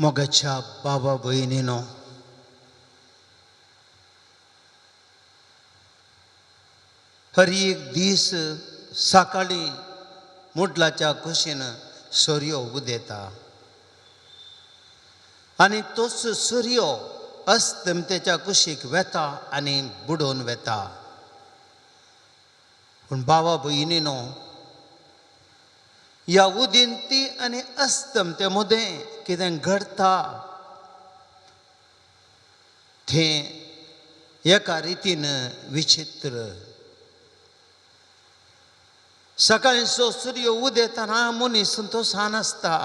मोगाच्या बाबा भयणीनो, हर एक दीस सकाळीं मुडलाच्या कुशीन सरयो उदेता आनी तोच सरयो अस्तमतेच्या कुशीक वेता आनी बुडोवन वेता. पूण बाबा भयणीनो, ह्या उदेंती आनी अस्तमते मदें कितें घडटा तें एका रितीन विचित्र. सकाळीं सो सुर्य उदेतना मनीस तो सान आसता,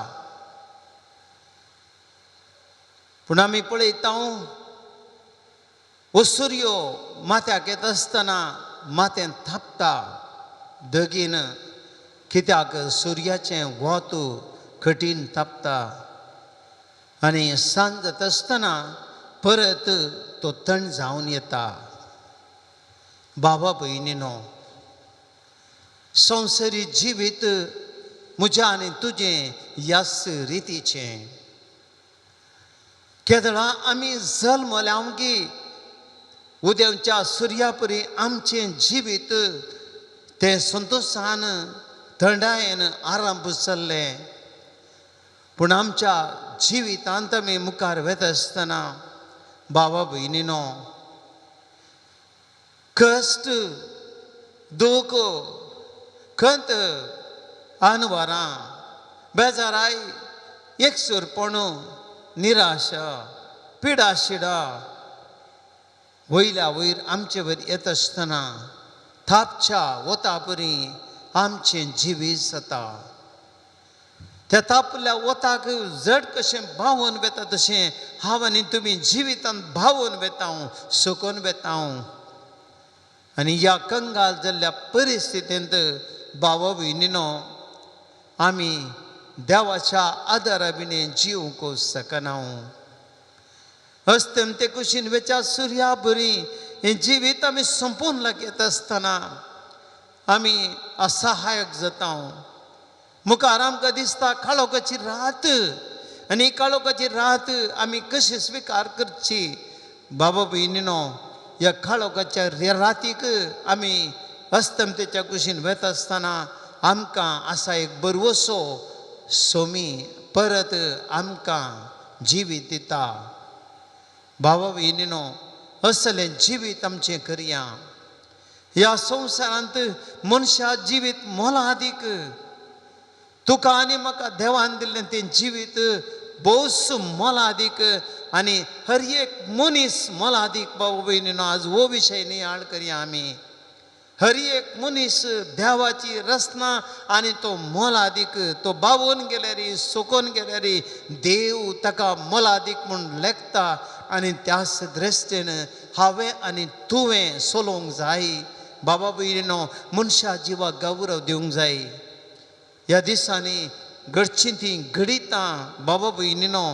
पूण आमी पळयता हो सुर्य माथ्याक येता आसतना माथ्यान थापता दगीन, कित्याक सुर्याचें वत कठीण तापता आनी सांज जाता आसतना परत तो थंड जावन येता. बाबा भयणीनो, संवसारी जिवीत म्हज्या आनी तुजें ह्याच रितीचें. केदळा आमी जल्मल्या की उदेवच्या सुर्या परी आमचें जिवीत तें संतोशान थंडायेन आरंभ चल्लें. पूण आमच्या जिवितांत आमी मुखार वेता आसतना बाबा भयणीनो, कश्ट, दूख, खंत, अनवरां, बेजाराय, एकसुरपण, निराशा, पिडाशिडा वयल्या वयर आमचे वयर येता आसतना थापच्या वता परी आमचें जिवीत जाता. त्या तापल्या वताक जड कशें भावोन वेता तशें हांव आनी तुमी जिवितांत भावोन वेता, सुकोन वेता. आनी ह्या कंगाल जाल्ल्या परिस्थितींत भावा भयणीनो, आमी देवाच्या आदारा विणें जिवंक शकना. अस्तमते कुशीन वेच्या सुर्या बरी हें जिवीत आमी सोंपोवन लागीं आसतना आमी असहायक जाता. मुखार आमकां दिसता काळोखाची रात आनी काळोखाची रात आमी कशी स्विकार करची. बाबा भयणीनो, ह्या काळोखाच्या रातीक आमी अस्तमतेच्या कुशीन वेता आसतना आमकां आसा एक बरवसो सोमी परत आमकां जिवीत दिता. बाबा भयणीनो, असलें जिवीत आमचें करया. ह्या संवसारांत मनशा जिवीत मोलादीक. तुका आनी म्हाका देवान दिल्लें तें जिवीत भोवस मोलादीक आनी हर एक मनीस मोलादीक. बाबा भयणीनो, आज हो विशय नियाळ करया आमी. हर एक मनीस देवाची रचना आनी तो मोलादीक. तो बावून गेल्यार, सुकोन गेल्यार देव ताका मोलादीक म्हूण लेखता आनी त्याच दृश्टीन हांवें आनी तुवें चलोवंक जाय. बाबा भयणीनो, मनशा जिवाक गौरव दिवंक जाय. ह्या दिसांनी घडचीं तीं घडितां बाबा भयणीनो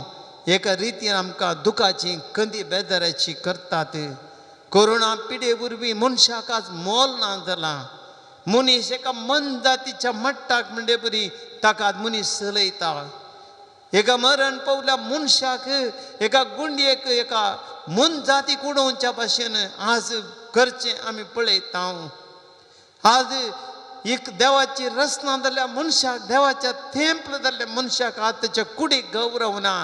एका रितीन आमकां दुखाची कंदी बेजाराची करतात. कोरोना पिडे वरवीं मनशाक आज मोल ना जालां. मनीस एका मनजातीच्या मट्टाक म्हणले परी ताका आज मनीस चलयता. एका मरण पावल्या मनशाक, एका गुंडयेक, एका मनजातीक उडोवच्या भाशेन आज करचें आमी पळयता. आज एक देवाची रचना जाल्ल्या मनशाक, देवाच्या तेंपल जाल्ल्या मनशाक आज ताच्या कुडीक गौरव ना.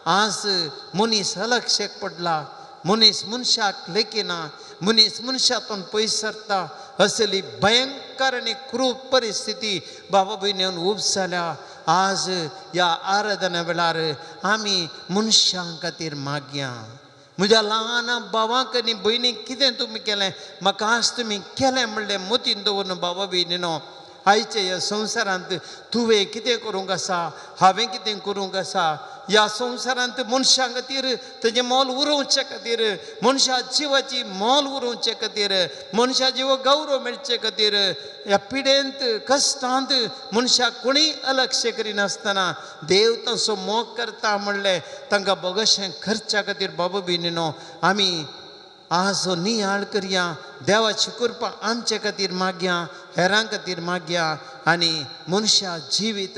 आज मनीस अलक्षेक पडला, मनीस मनशाक लेखिना, मनीस मनशातून पयस सरता. असली भयंकर आनी क्रूर परिस्थिती बाबा भयणीन उब जाल्या. आज ह्या आराधना वेळार आमी मनशां खातीर मागया. म्हज्या ल्हान भावांक आनी भयणीक कितें तुमी केलें, म्हाका आज तुमी केलें म्हणलें मतीन दवरून बाबा भयणीनो, आयच्या ह्या संवसारांत तुवें कितें करूंक आसा, हांवें कितें करूंक आसा. ह्या संवसारांत मनशां खातीर तेजें मोल उरोवचे खातीर, मनशा जिवाची मोल उरोवचे खातीर, मनशा जिवा गौरव मेळचे खातीर ह्या पिडेंत कश्टांत मनशाक कोणीय अलक्ष करिनासतना देव तसो मोग करता म्हणलें तांकां बोगशें करच्या खातीर बाबा भयणीनो, आमी आज नियाळ करया. देवाची कृपा आमचे खातीर मागया. हेरां खातीर मागया आनी मनशा जिवीत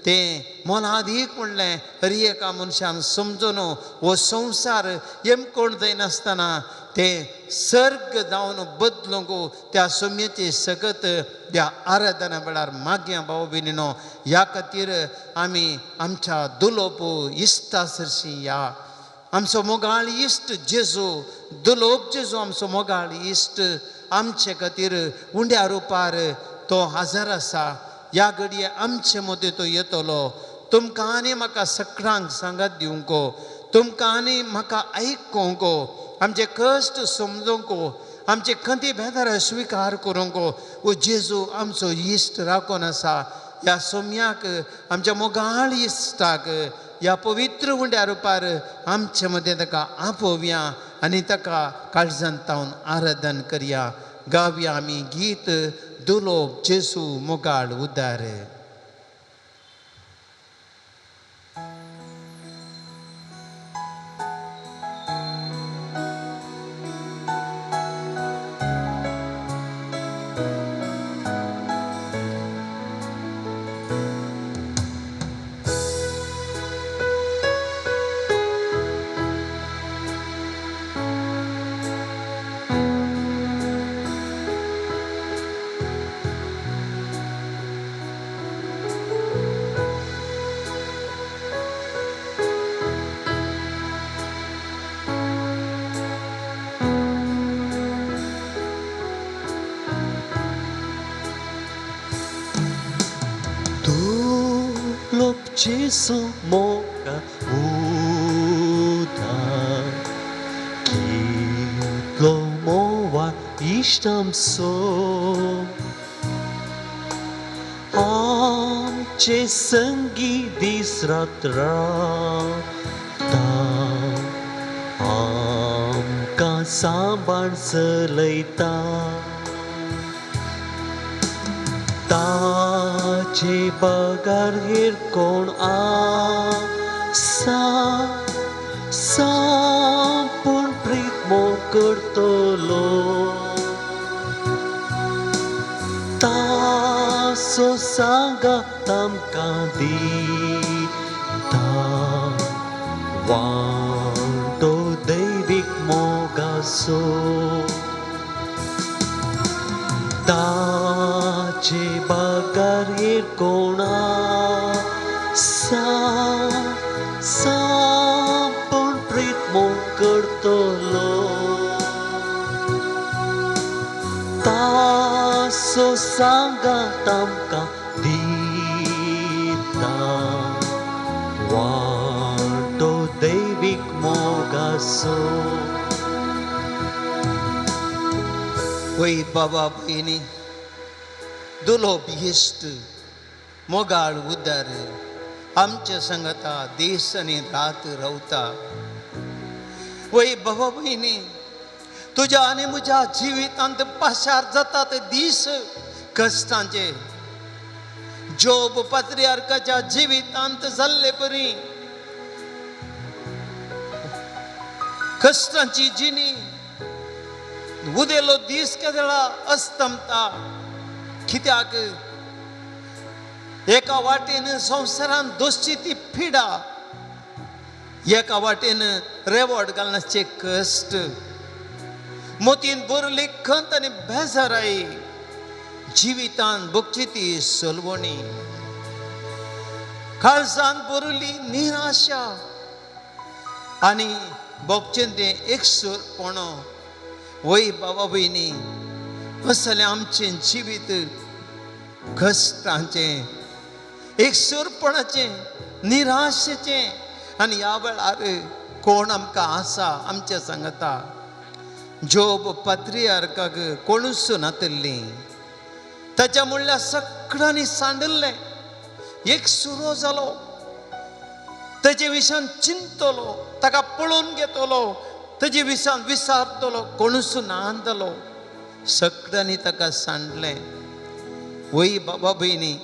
तें मोलादीक म्हणलें हर एका मनशान समजून हो संवसार येमकोण जायनासतना तें सर्ग जावन बदलूंक त्या सोम्याची सगत त्या आराधना वेळार मागया भाव भयणीनो. ह्या खातीर आमी आमच्या दुलोप इश्टा सरशी या आमचो मोगाळ इश्ट जेजू, दुलोप जेजू आमचो मोगाळ इश्ट आमचे खातीर उंड्या रुपार तो हजर आसा. ह्या घडये आमचे मदीं तो येतलो. तुमकां आनी म्हाका सगळ्यांक सांगात दिवंक, तुमकां आनी म्हाका आयकूंक, आमचे कश्ट समजूंक, आमचे खंती बेदार स्विकार करूंक ओ जेजू आमचो इश्ट राखून आसा. ह्या सोम्याक आमच्या मोगाळ इश्टाक ह्या पवित्र उंड्या रुपार आमचे मदें ताका आपोवया आनी ताका काळजांत तावन आराधन करया. गावया आमी गीत दुलोप जेजू मोगाळ उदार. Gesù moga uda Kitlo moa ishtam so Amche sangi disratra ta Amka sambar saleita ताचे बगर हेर कोण आसा पूण प्रीत मोग करतलो तासो सांगात आमकां दिता वांटो दैवीक मोगाचो ताचे बगर हेर कोण आसा पूण प्रीत मोग करतलो तासो सांगात आमकां दिता वांटो दैवीक मोगाचो. वय बाबा भयणी, दुलोप इश्ट मोगाळ उदार आमच्या संगता दीस आनी रात रावता. वय बाबा भयणी, तुज्या आनी म्हज्या जिवितांत पाशार जाता ते दीस कश्टांचे. जोब पात्रियार्काच्या जिवितांत जाल्ले परी कश्टांची जिणी उदेलो दीस केदळा अस्तमता. कित्याक एका वाटेन संवसारान दोसची ती पिडा, एका वाटेन रेवड घालनासचे कश्ट, मोतीन भरली खंत आनी बेजाराय, जिवितान भोगची ती सलवणी, काळजान भरली निराशा आनी भोगचें तें एकसूरपण. वय बाबा भयणी, असलें आमचें जिवीत कश्टांचें, एकसूरपणाचें, निराशेचें. आनी ह्या वेळार कोण आमकां आसा आमच्या सांगता? जोब पात्रियार्काक कोणूच नातिल्ली, ताच्या म्हणल्यार सगळ्यांनी सांडिल्लें. एक सुरो जालो, ताजे विशान चिंतलो, ताका पळोवन घेतलो, ताजे विशान विसारतलो, कोणूच नांदलो, सगळ्यांनी ताका सांडलें. वय बाबा भयणी,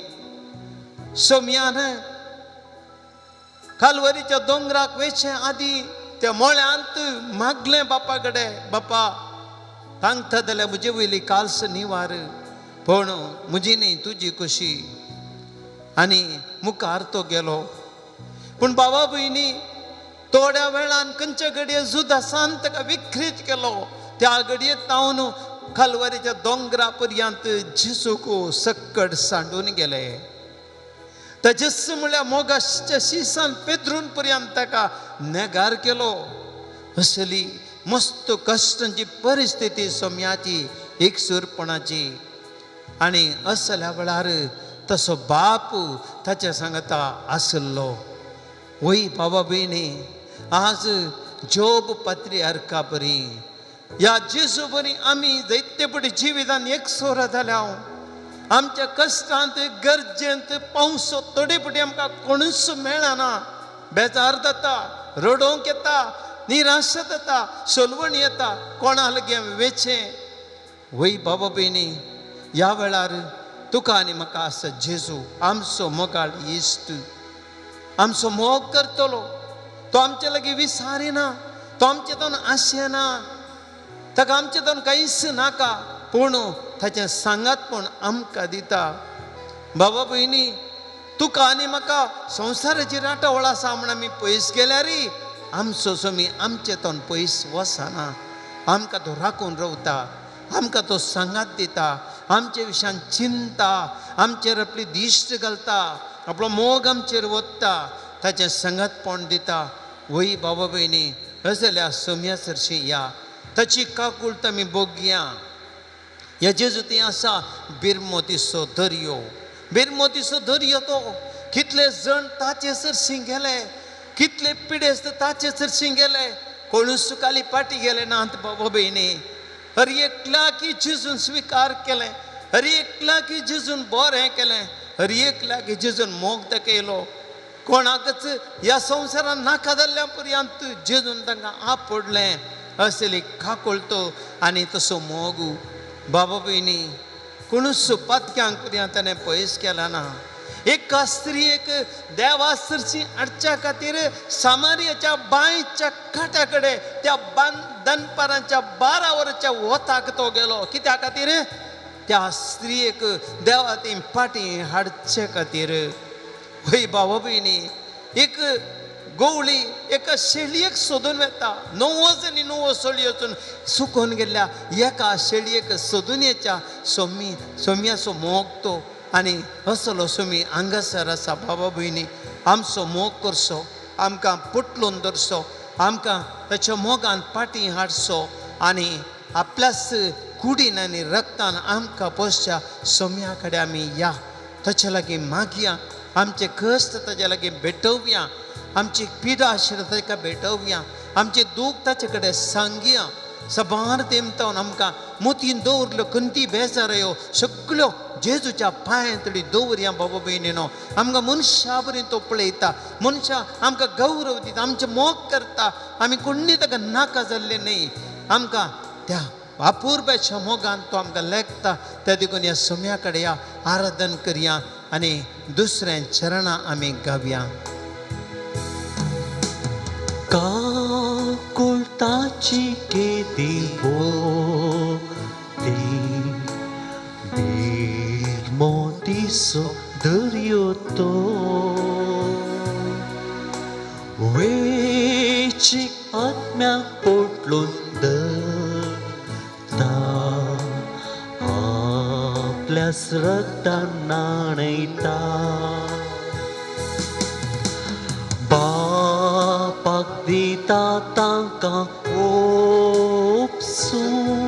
सोम्यान कालवरीच्या दोंगराक वेचे आदी त्या मळ्यांत मागलें बापा कडेन, बापा तांगता जाल्यार म्हजे वयली काल्स निवार. पूण म्हजी न्ही तुजी खुशी. आनी मुखार तो गेलो. पूण बाबा भयणी थोड्या वेळान खंयच्या घडये जुदासान ताका विकृत केलो. त्या घडये तावन कालवारीच्या दोंगरा पर्यंत जेजूक सक्कड सांडून गेले. त्या जेजू म्हळ्यार मोगाच्या शिसान पेद्रून पर्यंत ताका नेगार केलो. असली मस्त कश्टांची परिस्थिती सोम्याची, एकसूरपणाची. आनी असल्या वेळार तसो बाप ताच्या सांगता आसलो. वय बाबा भयणी, आज जोब पात्रियार्का बरी ह्या जेजू बरी आमी जायते पटी जिवितान एकसोर जाल्या. आमच्या कश्टांत गरजेंत पावसो थोडे पटी आमकां कोणूच मेळना. बेजार जाता, रडोवंक येता, निराश जाता, सोलवण येता, कोणा लागीं आमी वेचें. वय बाबा भयणी, ह्या वेळार तुका आनी म्हाका आसा जेजू आमचो मोगाळ इश्ट, आमचो मोग करतलो. तो आमचे लागीं विसारिना, तो आमचे तोन आशेना, ताका आमचे तोन कांयच नाका, पूण ताचें सांगातपण आमकां दिता. बाबा भयणी, तुका आनी म्हाका संवसाराची राटावळ आसा म्हूण आमी पयस गेल्यारय आमचो सोमी आमचे तोन पयस वचना. आमकां तो राखून रावता, आमकां तो सांगात दिता, आमचे विशयान चिंता, आमचेर आपली दिश्ट घालता, आपलो मोग आमचेर वता, ताचें सांगातपण दिता. वय बाबा भयणी, असल्या सोम्या सरशी या, ताची काकूळट आमी बोगया. ह्या जेजू ती आसा बिरमोतीचो दर्यो. बिरमोतीचो दर्यो तो कितले जण ताचे सरशी गेले, कितले पिडेस्त ताचे सरशी गेले, कोणूच सुकाली पाटी गेले नात. बाबा भयणी, हर एकल्याक जेजून स्विकार केलें, हर एकल्याक जेजून बरें केलें, हर एकल्याक जेजून मोग दाखयलो. कोणाकच ह्या संवसारान नाका जाल्ल्या पर्यंत जेजून तांकां आपडलें. असली काकुळटो आनी तसो मोग. बाबा भयणी, कोणूच पातक्यांक पर्यंत ताणें पयस केला ना. एका स्त्रियेक देवा सरशी हाडच्या खातीर सामारियाच्या बांयच्या काट्या कडेन त्या दनपारांच्या 12 वरांच्या वताक तो गेलो. कित्या खातीर? त्या स्त्रियेक देवा ती फाटीं हाडचे खातीर. हय बाबा भयणी, एक गवळी एका शेळयेक सोदून वेता. 9 आनी 9 सळी वचून सुकोवन गेल्ल्या एका शेळयेक सोदून येच्या सोमी सोम्याचो मोग तो. आनी असलो सोमी हांगासर आसा. बाबा भयणी, आमचो मोग करचो, आमकां पोटलून धरचो, आमकां ताच्या मोगान फाटीं हाडचो आनी आपल्याच कुडीन आनी रक्तान आमकां पोसच्या सोम्या कडेन आमी या, ताचे लागीं मागया, आमचे कश्ट ताच्या लागीं भेटोवया, आमची पिडा आशिल्ली ताका भेटोवया, आमचें दूख ताचे कडेन सांगया. सबार तेमतावन आमकां मोतीन दवरल्यो खंती बेजारयो सगळ्यो जेजूच्या पांयां तडी दवरया. बाबा भयणीनो, आमकां मनशा बरी तो पळयता, मनशां आमकां गौरव दिता, आमचें मोग करता. आमी कोण्णी ताका नाका जाल्लें न्हय. आमकां त्या अपुर्बाच्या मोगान तो आमकां लेखता. त्या देखून ह्या सोम्या कडेन या, आराधन करया आनी दुसऱ्या चरणां आमी गावया. काकुळटाची केदी ती बिरमोतीचो दर्यो तो वेचीक आत्म्याक पोटलून धरता, आपल्याच रक्तान न्हाणयता. बापाक दिता तांकां ओपसून,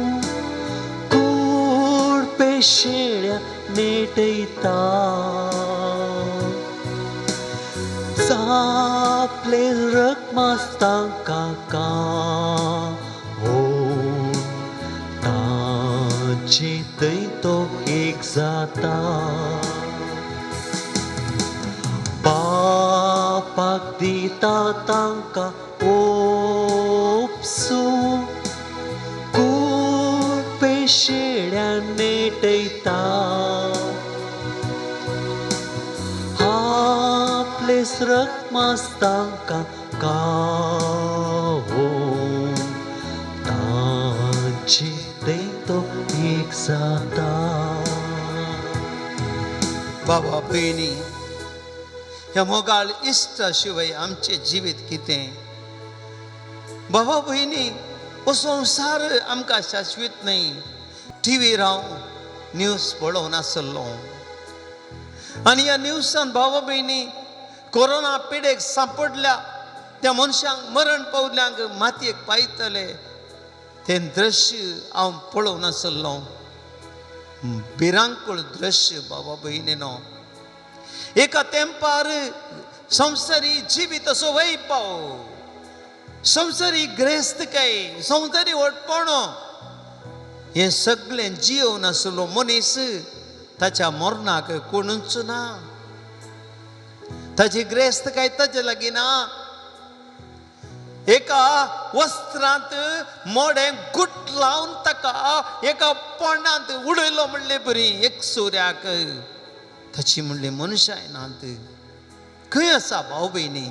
कुडपे शेळ्या नेटयता. आपले रकमास तांकां कावोन, तांचे थंय तो एक जाता. बापाक दिता तांकां ओपसून, कुडपे शेळ्या नेटयता. आपलेच रकमास तांकां कावोन, तांचे थंय तो एक जाता. बाबा भयणी, ह्या मोगाळ इश्टा शिवाय आमचें जिवीत कितें? बाबा भयणी, हो संवसार आमकां शाश्वीत न्हय. टिवीर हांव न्यूज पळोवन आसलो आनी ह्या न्यूजान भावा भयणी कोरोना पिडेक सांपडल्या त्या मनशांक मरण पावल्यांक मातयेक पायतले तें दृश्य हांव पळोवन आसलो. भिरांकूळ दृश्य बाबा भयणीनो. एका तेंपार संवसारी जिवीत असो वैपाव, संवसारी ग्रेस्तकाय, संवसारी व्हडपणो हें सगळें जियोवन आसलो मनीस ताच्या मरणाक कोणूच ना, ताची ग्रेस्तकाय ताचे लागीं ना. एका वस्त्रांत मोडें गुट लावन ताका एका पोंडांत उडयलो म्हणले बरी एक सुऱ्याक ताची म्हणली मनशां नात. खंय आसा भाव भयणी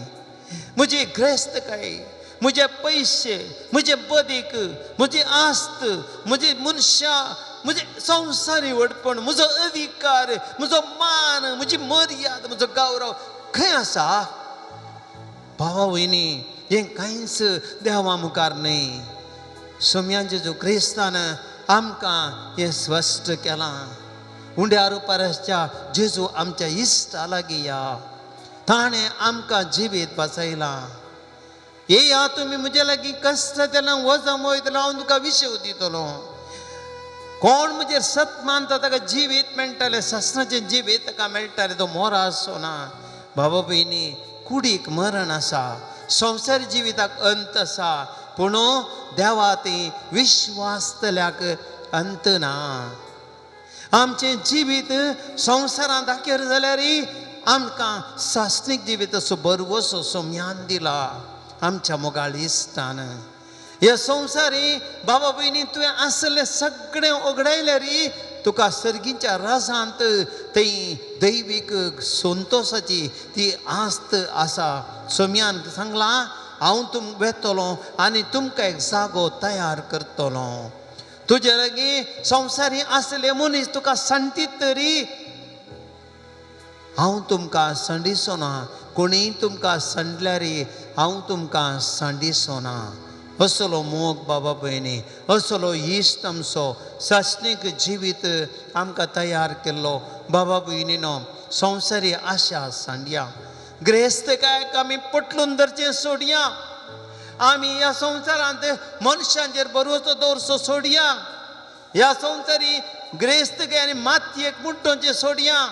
म्हजी ग्रेस्तकाय, म्हजे पयशे, म्हजे बदीक, म्हजी आस्त, म्हजी मनशां, म्हजें संवसारी व्हडपण, म्हजो अधिकार, म्हजो मान, म्हजी मर्याद, म्हजो गौरव खंय आसा? भावा भयणी, हें कांयच देवा मुखार न्हय. सोम्यान जेजू क्रिस्तान आमकां हें स्पश्ट केलां. उंड्या रुपारच्या जेजू आमच्या इश्टा लागीं या, ताणें आमकां जिवीत वाचयलां. येया तुमी म्हजे लागीं कश्ट तेन्ना वजन वयतलो, हांव तुका विशेव दितलो. कोण म्हजेर सत मानता ताका जिवीत मेळटालें, सासणाचें जिवीत ताका मेळटालें, तो मोर आसचो ना. बाबा भयणी, कुडीक मरण आसा, संवसार जिविताक अंत आसा, पूण देवा ती विश्वासतल्याक अंत ना. आमचें जिवीत संवसारांत दाखयर जाल्यार आमकां सासणीक जिवीत असो बरवसो सोम्यान दिला आमच्या मोगाळ इश्टान. ह्या संवसारी बाबा भयणी तुवें आसलें सगळें ओगडायल्यार तुका सर्गीच्या राजांत थंय दैवीक संतोशाची ती आस्त आसा. सोम्यान सांगलां, हांव तुम वेतलो आनी तुमकां एक जागो तयार करतलो. तुजे लागीं संवसारी आसले मनीस तुका सांडटीत तरी हांव तुमकां सांडिसो ना, कोणीय तुमकां सांडल्यार हांव तुमकां सांडिसो ना. असलो मोग बाबा भयणी, असलो इश्ट आमचो सासणीक जिवीत आमकां तयार केल्लो बाबा भयणीनो. संवसारी आशा सांडया, ग्रेस्तकायक आमी पटलून धरचें सोडया, आमी ह्या संवसारांत मनशांचेर बरोवचो दवरचो सोडया, ह्या संवसारी ग्रेस्तकाय आनी मातयेक मुड्डोवचें सोडया,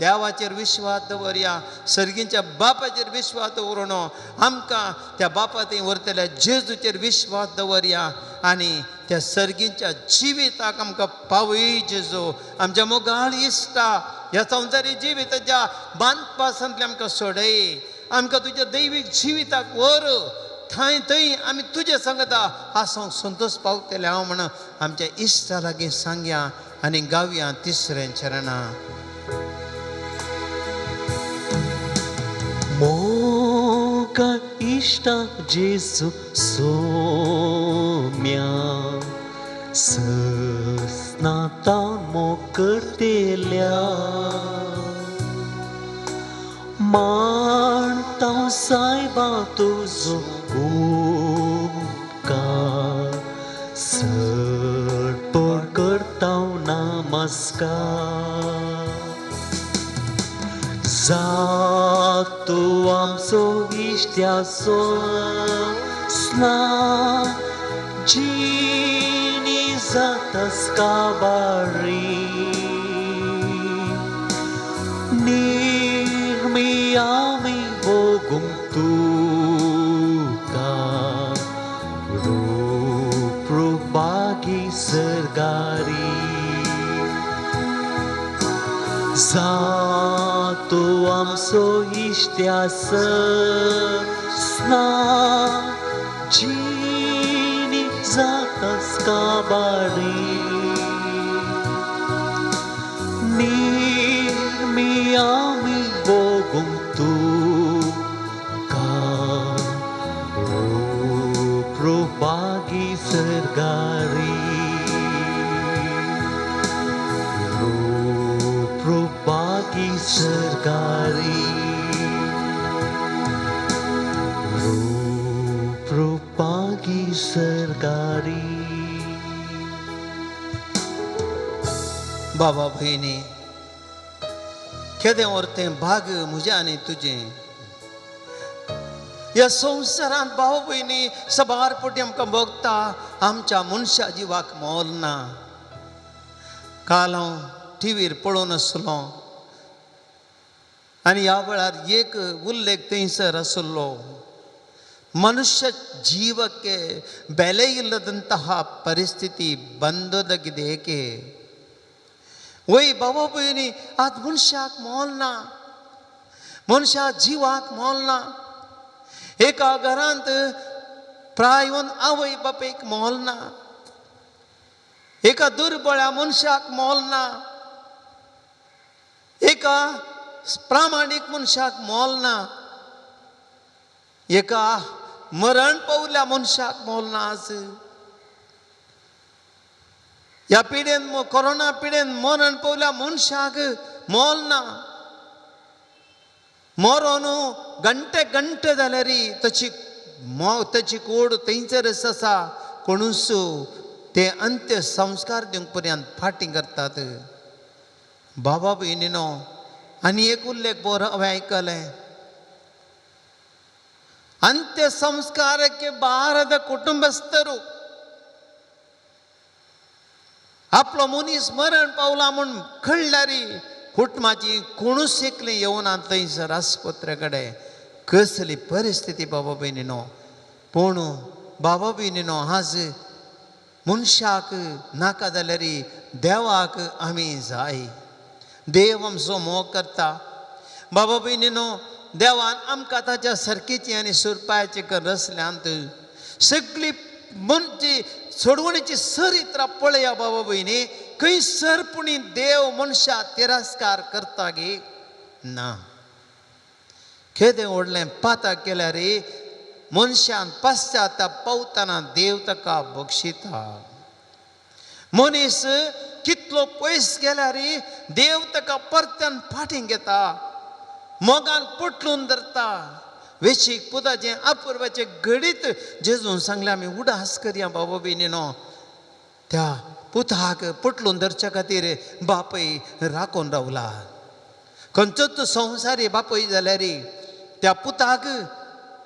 देवाचेर विश्वास दवरया, सर्गीच्या बापाचेर विश्वास दवरून आमकां त्या बापा थंय व्हरतल्या जेजूचेर विश्वास दवरया आनी त्या सर्गीच्या जिविताक आमकां पावय जेजू. आमच्या मोगाळ इश्टा, ह्या संवसारी जिविताच्या बांदपासांतलें आमकां सोडय, आमकां तुज्या दैवीक जिविताक व्हर, थंय थंय आमी तुजें सांगता आसूंक संतोश पावतले हांव म्हण आमच्या इश्टा लागीं सांगया आनी गावया तिसरें चरणां. मोगा इश्टा जेजू सोम्या सस्नाता मोग करतेल्या, मानता सायबा तुजो उपकार, सडपड करता नमस्कार. जातो आमचो इश्ट्याचो स्ना जिनी जातास काबारी, निर्मी आमी भोगूंक तुका रूप रुपागी सर्गारी. जातो आमचो इश्ट्याचो स्ना जिनी जातास काबारी, निर्मी आमी भोगूंक तुका रूप रुपागी सर्गारी, रूप रुपागी सरकारी रूप रूपागी सरकारी. बाबा भयणी, केदें व्हर तें भाग म्हजें आनी तुजें ह्या संवसारांत. भाव भयणी, सबार पटी आमकां भोगता आमच्या मनशा जिवाक मोल ना. काल हांव टिवीर पळोवन आसलो आनी ह्या वेळार एक उल्लेख थंयसर आसलो, ಮನುಷ್ಯ ಜೀವಕ್ಕೆ ಬೆಲೆ ಇಲ್ಲದಂತಹ ಪರಿಸ್ಥಿತಿ ಬಂದೊದಗಿದೆ ಏಕೆ? वय बाबा भयणी, आज मनशाक मोल ना, मनशा जिवाक मोल ना. एका घरांत प्राय येवन आवय बापायक मोल ना, एका दुर्बळ्या मनशाक मोल ना, एका प्रामाणीक मनशाक मोल ना, एका मरण पावल्या मनशाक मोल ना. आज ह्या पिडेन, कोरोना पिडेन मरण पावल्या मनशाक मोल ना. मरोन घंटे घंटे जाल्यार ताची ताची कूड थंयसरच आसा. कोणूच ते अंत्य संस्कार दिवंक पर्यंत फाटीं करतात. बाबा भयणीनो, आनी एक उल्लेख बरो हांवें आयकलें, ಅಂತ್ಯ ಸಂಸ್ಕಾರಕ್ಕೆ ಬಾರದ ಕುಟುಂಬಸ್ಥರು आपलो मनीस मरण पावला म्हूण कळ्ळ्यार कुटुंबाची कोणूच एकली येवना थंयसर आस्पत्रे कडेन. कसली परिस्थिती बाबा भयणीनो! पूण बाबा भयणीनो, आज मनशाक नाका जाल्यार देवाक आमी जाय. देव आमचो मोग करता. बाबा भयणीनो, देवान आमकां ताच्या सारकीची आनी सुरपायाची रचल्यांत. सगळी मनची सोडवणीची चरित्रां पळया बाबा भयणी, खंयसर पुणी देव मनशा तिरस्कार करता गी ना. केदें व्हडलें पातक केल्यार मनशान पश्चाताप पावतना देव ताका बक्षिता. मनीस कितलो पयस गेल्यार देव ताका परत्यान फाटीं घेता, मोगान पोटलून धरता. वेशीक पुताचें अपुर्वाचें घडीत जेजून सांगलें, आमी उडास करया बाबा भयणीनो. त्या पुताक पोटलून धरच्या खातीर बापूय राखून रावला. खंयचोच संवसारी बापूय जाल्यार त्या पुताक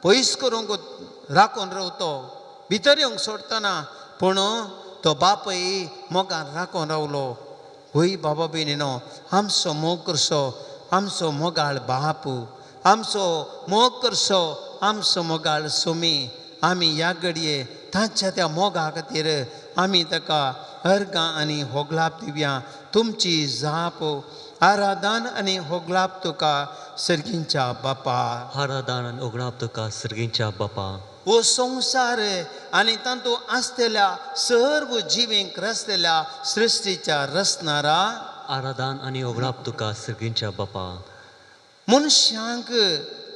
पयस करूंक राखून रावतो, भितर येवंक सोडटना. पूण तो बापूय मोगान राखून रावलो. वय बाबा भयणीनो, आमचो मोग करचो आमचो मोगाळ बाप, आमचो मोग करचो आमचो मोगाळ सोमी. आमी ह्या घडये तांच्या त्या मोगा खातीर आमी ताका अर्गां आनी होगलाप दिवया. तुमची जाप, आराधन आनी होगलाप तुका सर्गींच्या बापा. आराधन आनी ओगळाप तुका सर्गींच्या बापा. हो संवसार आनी तातूंत आसतल्या सर्व जिवींक रचलेल्या सृश्टीच्या रचणारा. आराधन आनी ओगळाप तुका सर्गींच्या बापा. मनशांक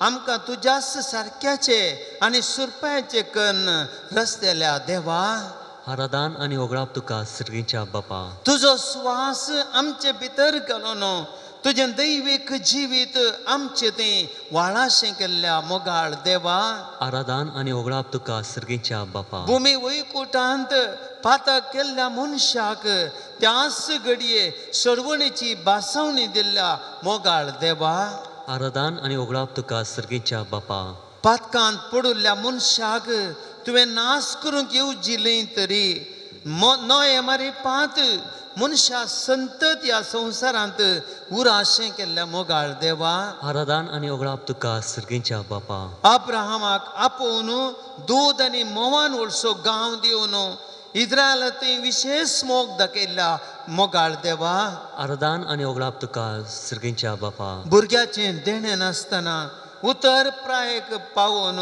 आमकां तुज्याच सारक्याचे आनी सुरपायाचे कन्न रचलेल्या देवा. आराधन आनी ओगळाप तुका सर्गींच्या बापा. तुजो स्वास आमचे भितर घालून तुजें दैवीक जिवीत आमचें तें वाळाशें केल्ल्या मोगाळ देवा. आराधन आनी ओगळाप तुका सर्गींच्या बापा. भुमी वैकुटांत पातक केल्ल्या मनशाक त्याच घडये सोडवणेची बासवणी दिल्ल्या मोगाळ देवा. आराधन आनी ओगळाप तुका सर्गींच्या बापा. पातकांत पडिल्ल्या मनशाक तुवें नाश करूंक येवजिलें तरी नोये मारी पात मनशा संतत ह्या संवसारांत उराशें केल्ल्या मोगाळ देवा. आराधन आनी ओगळाप तुका सर्गींच्या बापा. अब्राहमाक आपोवन दूद आनी म्होंवान व्हडसो गांव दिवन इस्रायला थंय विशेश मोग दाखयल्ल्या मोगाळ देवा. आराधन आनी ओगळाप तुका सर्गींच्या बापा. भुरग्याचें देणें नासतना उतर प्रायक पावोवन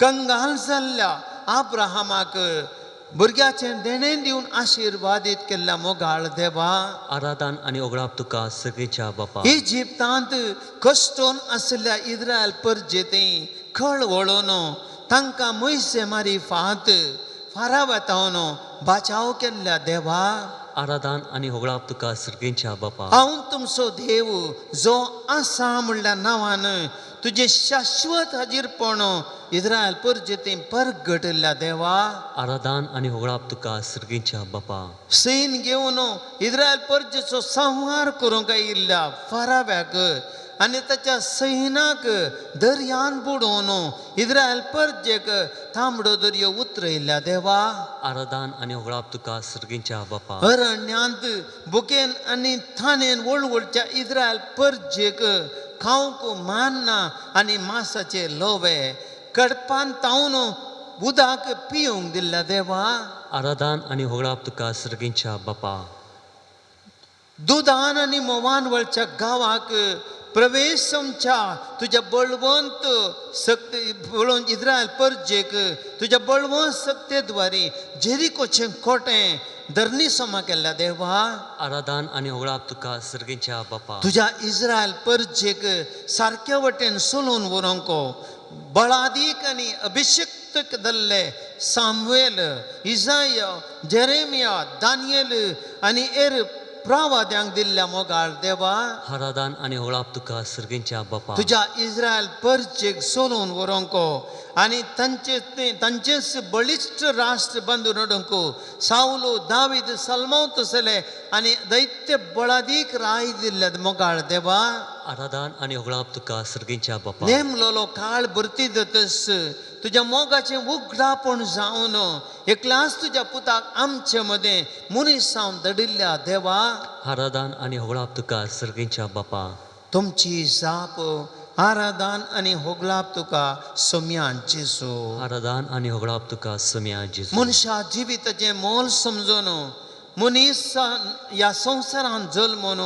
कंगाल जाल्ल्या अब्राहमाक भुरग्याचें देणें दिवन आशिर्वादीत केल्ल्या मोगाळ देवा. आराधन आनी ओगळाप तुका सर्गींच्या बापा. इजिप्तांत कश्टोन आशिल्ल्या इस्रायल परजे थंय खळ वळोवन तांकां मोयसे मारी फात फारावतावन बाचाव केल्ल्या देवा। आराधन आनी होगळाप तुका सर्गेच्या बापा। हांव तुमचो देव जो आसा म्हणल्या नांवान तुजें शाश्वत हाजीरपण इस्रायल परजेती परगटिल्ल्या देवा। आराधन आनी होगळाप तुका सर्गेच्या बापा। सैन घेवन इस्रायल परजेचो संहार करूंक आयिल्ल्या फाराव्याक आनी ताच्या सैनाक दर्यान बुडोवन इस्रायल परजेक तांबडो दर्यो उतरयल्ल्या देवा। आराधन आनी होगळाप तुका सर्गेच्या बापा। अरण्यांत बुकेन आनी थानेन वळवळच्या इस्रायल परजेक खावंक मान्ना आनी मासाचे लोवे कडपान तावन उदक पिवंक दिल्ल्या देवा। आराधन आनी होगळाप तुका सर्गेच्या बापा। दुदान आनी मोवान वळच्या गांवाक प्रवेश आमच्या तुज्या बळवंत शक्ती बळवंत इस्रायल परजेक तुज्या बळवंत शक्तेद्वारी जेरिकोचें कोटें धरणी समा केल्ल्या देवा। आराधन आनी होगळाप तुका सर्गेच्या बापा। तुज्या इस्रायल परजेक सारक्या वटेन सोलून व्हरूंक बळादीक आनी अभिषिक्त जाल्ले सामुएल, इजाया, जेरेमिया, दानियल आनी एर प्रावाद्यांक दिल्ल्या मोगाळ देवा। आराधन आनी होगळाप तुका सर्गेच्या बापा। तुज्या इस्रायल परजेक सोलून व्हरूंक आनी तांचेच बळिश्ट राष्ट्र बांदून हाडूंक सावलो, दावीद, सलमाव तसले आनी दैत्य बळादीक राय दिल्ल्या मोगाळ देवा। आराधन आनी होगळाप तुका सर्गेच्या बापा। नेमलोलो काळ भरती जातस तुज्या मोगाचें उगडापण जावन एकल्याच तुज्या पुताक आमचे मदें मनीस जावन दडिल्ल्या देवा। आराधन आनी होगळाप तुका सर्गेच्या बापा। तुमची जाप आराधन आनी होगळाप तुका सोम्या जेजू। आराधन आनी होगळाप तुका सोम्या जेजू। मनशा जिविताचें मोल समजून मनीस ह्या संवसारांत जल्मून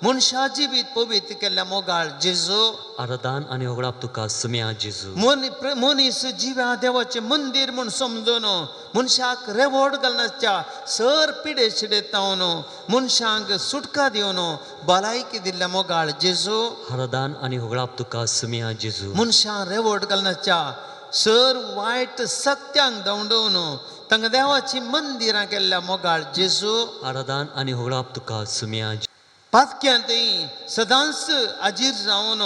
मनशा जिवीत पवित्र केल्ल्या मोगाळ जेजू। आराधन आनी होगळाप तुका सोम्या जेजू। मनीस जिव्या देवाचें मंदीर म्हूण समजून मनशाक रेवोड घालनासच्या सर पिडे शिडेतावन मनशांक सुटका दिवन भलायकी दिल्ल्या मोगाळ जेजू। आराधन आनी होगळाप तुका सोम्या जेजू। मनशां रेवोड घालनासच्या सर वायट सत्यांक धांवडोवन तांकां देवाचीं मंदिरां केल्ल्या मोगाळ जेजू। आराधन आनी होगळाप तुका सोम्या। पातक्यांतय सदांच हाजीर जावन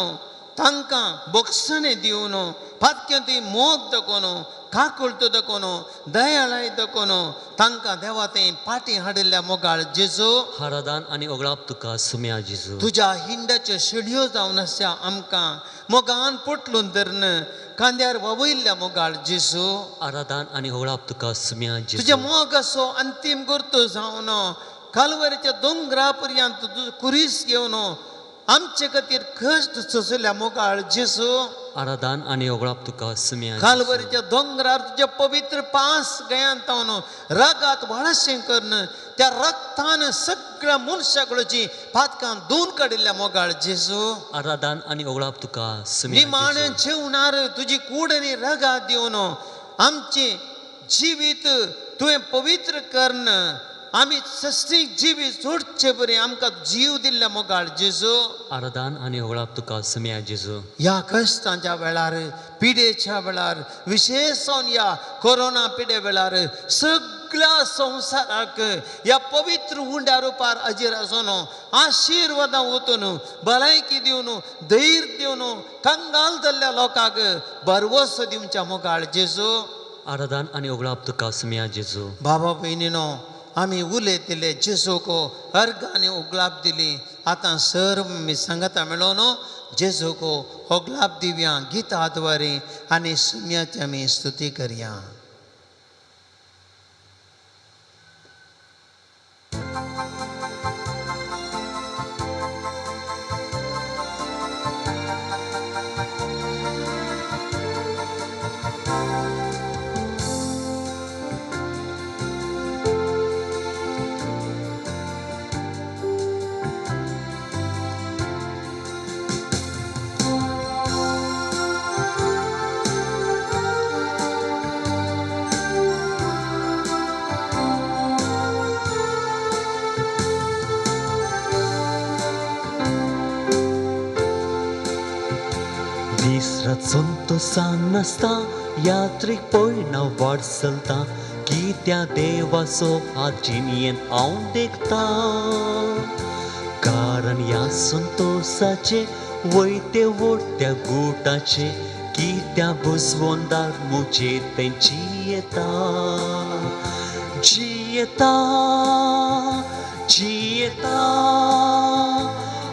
तांकां बोगसणें दिवन पातक्यांतय मोग दाखोवन काकुळटो दाखोवन दयाळाय दाखोवन तांकां देवा थंय पाटी हाडिल्ल्या मोगाळ जेजू। आराधन आनी होगळाप तुका सोम्या जेजू। तुज्या हिंडाच्यो शेडयो जावन आसच्या आमकां मोगान पोटलून धरून कांद्यार वावयल्ल्या मोगाळ जेजू। आराधन आनी होगळाप तुका सोम्या जेजू। तुज्या मोगाचो अंतीम गुर्तो जावन कालवरीच्या दोंगरा पर्यंत तुजो कुरीस घेवन आमचे खातीर कश्ट सोंसल्या मोगाळ जेजू। आराधन आनी होगळाप तुका सोम्या। कालवरीच्या दोंगरार तुज्या पवित्र पांस गयांत रगात व्हाळशें करून त्या रक्तान सगळ्या मनशाकडची पातकां धुवन काडिल्ल्या मोगाळ जेजू। आराधन आनी होगळाप तुका सोम्या। निमाणें जेवणार तुजी कूड आनी रगात दिवन आमचें जिवीत तुवें पवित्र करून आमी सश्टीक जिवीत सोडचे बरी आमकां जीव दिल्ल्या मोगाळ जेजू। आराधन आनी होगळाप तुका सोम्या जेजू। ह्या कश्टांच्या वेळार, पिडेच्या वेळार, विशेश जावन ह्या कोरोना पिडे वेळार सगळ्या संवसाराक ह्या पवित्र उंड्या रुपार हाजीर आसून आशिर्वादां ओतून भलायकी दिवन धैर्य दिवन कंगाल जाल्ल्या लोकांक भरवसो दिवच्या मोगाळ जेजू। आराधन आनी होगळाप तुका सोम्या जेजू। बाबा भयणीनो, आमी उलयतिले जेजूक अर्घ आनी होगळाप दिली। आतां सर्व मी सांगता मेळोन जेजूक होगळाप दिवया गिता द्वारे आनी सुम्याची आमी स्तुती करया। दीस रात संतोषान नासता, यात्रीक पयणा वाट चलता, कित्या देवाचो हात जिणयेन हांव देखता. कारण ह्या संतोसाचे वयते वोडत्या गुटाचे कित्या बुजवंदार मुजेर तेंची येता. जियेता जियेता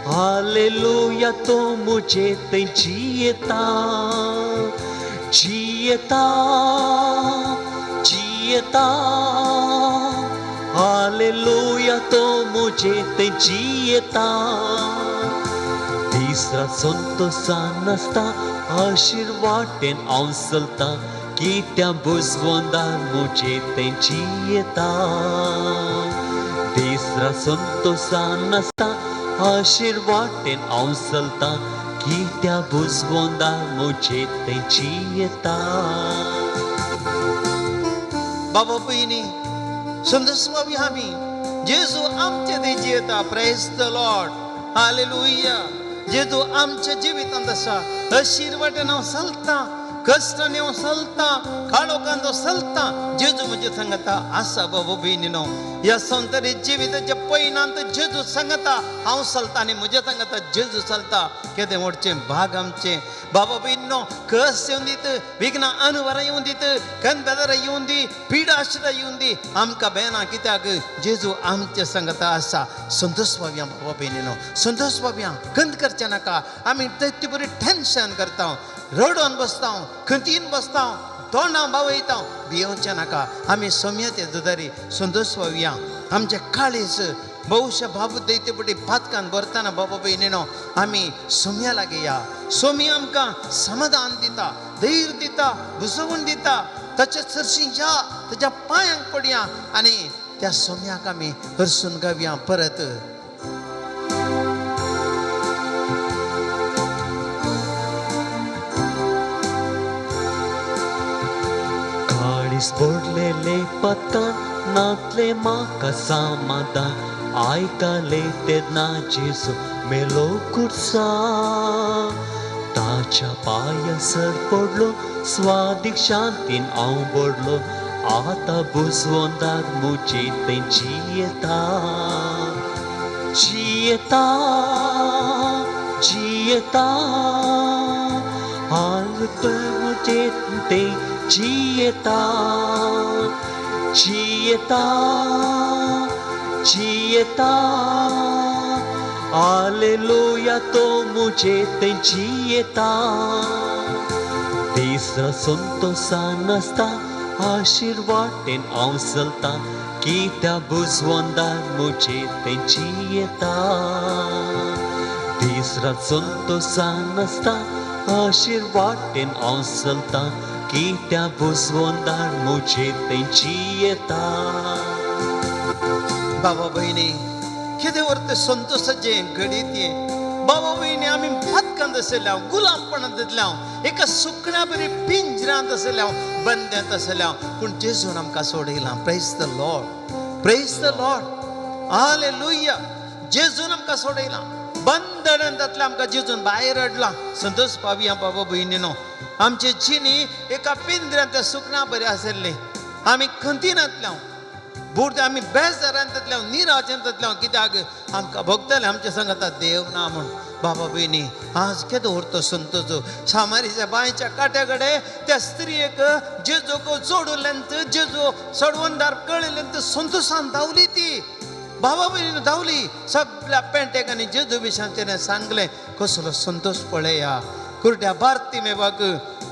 हालेलुया तो मुजेर थंय जियेता. जियेता जियेता हालेलुया तो मुजेर थंय जियेता. दीस रात संतोसान नासता आशिर्वाटेन हांव चलता कित्या बुजवंदार मुजेर थंय जियेता. दीस रात संतोसान नासता आशिर्वाटेन हांव चलता कित्या बुजवंदार मुजेर थंय जियेता. बाबा भयणी संतोष पावया आमी जेजू आमचे थंय जियेता. Praise the Lord. Hallelujah. जेजू आमच्या जिवितांत आसा. आशिर्वाटेन हांव चलता, कश्टांनी हांव चलता, काळोखांत हांव चलता, जेजू म्हज्या सांगता आसा. बाबा भयणीनो ह्या संवसारी जिविताच्या पयणांत जेजू सांगता हांव चलता आनी म्हज्या सांगता जेजू चलता. केदें व्हडचें भाग आमचें बाबा भयणीनो. कश्ट येवन दीत, विघ्नां अनवरां येवन दीत, कनबेदरां येवन दी, पिडा आशिरा येवन दी, आमकां बेना कित्याक जेजू आमच्या सांगता आसा. संतोष पावया बाबा भयणीनो, संतोष पावया. खंत करचें नाका. आमी ते बरी टेन्शन करता, रडोन बसता, खंतीन बसता, तोंडां बावयता. भियोवचें नाका. आमी सोम्याचे दुदारी संतोष पावया. आमचें काळीज बहुशा बाबू दैते पटी पातकान भरतना बाबा भयणीनो आमी सोम्या लागीं या. सोमी आमकां समाधान दिता, धैर्य दिता, बुजवण दिता. ताच्या सरशी या, ताच्या पांयांक पडया आनी त्या सोम्याक आमी हरसून गावया परत. काळीज पडलेले पत्तान नातले म्हाका समाधान आयकले तेन्ना जेजू मेलो कुर्सा. ताच्या पांयासर पडलो स्वादीक शांतीन हांव भरलो आतां बुजवंदार मुजेर थंय जियेता. जियेता जियेता हालेलुया मुजेर थंय जियेता. जियेता जियेता हालेलुया तो मुजेर थंय जियेता. दीस रात संतोसान नासता आशिर्वाटेन हांव चलता कित्या बुजवंदार मुजेर थंय जियेता. दीस रात संतोसान नासता आशिर्वाटेन हांव चलता कित्या बुजवंदार मुजेर थंय जियेता. बाबा भयणी केदें व्हर संतोषाचें घडीत हें. बाबा भयणी आमी पातकांत आशिल्ले, गुलामपणांत आसले, एका सुकण्या बरी पिंजरांत आशिल्ले, बंद्यांत आशिल्ले, पूण जेजून आमकां सोडयलां. Praise the Lord. Praise the Lord. Hallelujah. जेजून आमकां सोडयलां, बंधनांतल्यान आमकां जेजून भायर हाडलां. संतोष पावया बाबा भयणीनो. आमची जिणी एका पिंजऱ्यांत सुकण्या बरी आशिल्ली. आमी खंतीनातल्या बुरते, आमी बेजारांतल्या, निराशेंतल्या, कित्याक आमकां भोगतले आमच्या सांगता देव ना म्हूण. बाबा भयणी आज केदो उरतो संतोष. सामारीच्या बांयच्या काट्या कडेन त्या स्त्रियेक जेजूक जोडूलेंत, जेजू सडवंदार कळिल्लेंत संतोषान धांवली ती. बाबा भयणीन धांवली सगळ्या पेंटेक आनी जेजू विशयान तिणें सांगलें. कसलो संतोष पळया. कुरड्या बार्तिमेवाक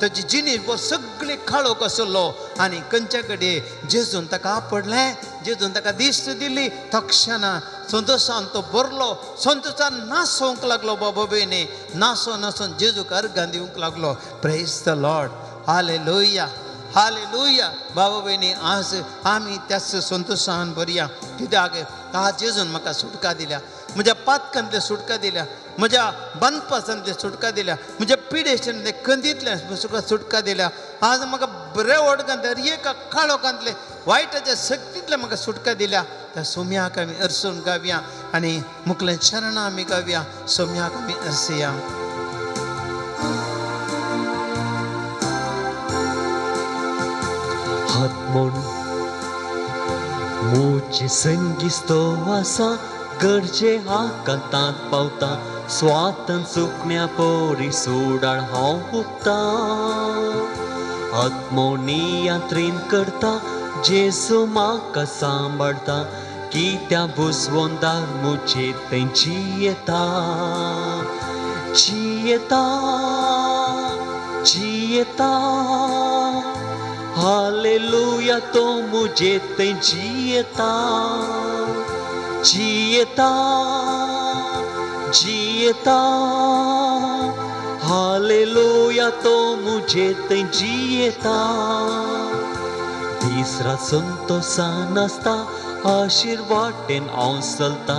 ताची जिणी सगळी काळोख आसलो आनी खंयच्या कडेन जेजून ताका आपडलें, जेजून ताका दिश्ट दिली. तक्षणा संतोषान तो भरलो, संतोषान नासोवंक लागलो. बाबा भयणी नासो नासून जेजूक अर्गां दिवंक लागलो. Praise the Lord. Hallelujah. Hallelujah. बाबा भयणी आज आमी त्याच संतोषान भरया. कित्याक आज जेजून म्हाका सुटका दिल्या, म्हज्या पातकांतले सुटका दिल्या, म्हज्या बांदपासांतले सुटका दिल्या, म्हज्या पिडेशनांतले खंदींतल्यान सुटका दिल्या. आज म्हाका रेवडकांतले एका काळोखांतले वायटाच्या शक्तींतले म्हाका सुटका दिल्या. त्या सोम्याक आमी अरसून गावया आनी मुखले शरणां आमी गावया. सोम्याक आमी अरसया. हात म्हूण मुजे संगीत आसा गरजे आकांतांत पावता स्वातन सुकण्या पोरी सुडाळ हांव हुपता आत्मो नियंत्रीन करता जेजू म्हाका सांबाळता कित्या बुजवंदार मुजे तेंची येता जियेता जियेता हालेलुया तो मुझे ते जियेता जियेता जियेता हालेलुया तो मुझे ते जियेता दीस रात संतोसान आसता आशिर्वाटेन हांव चलता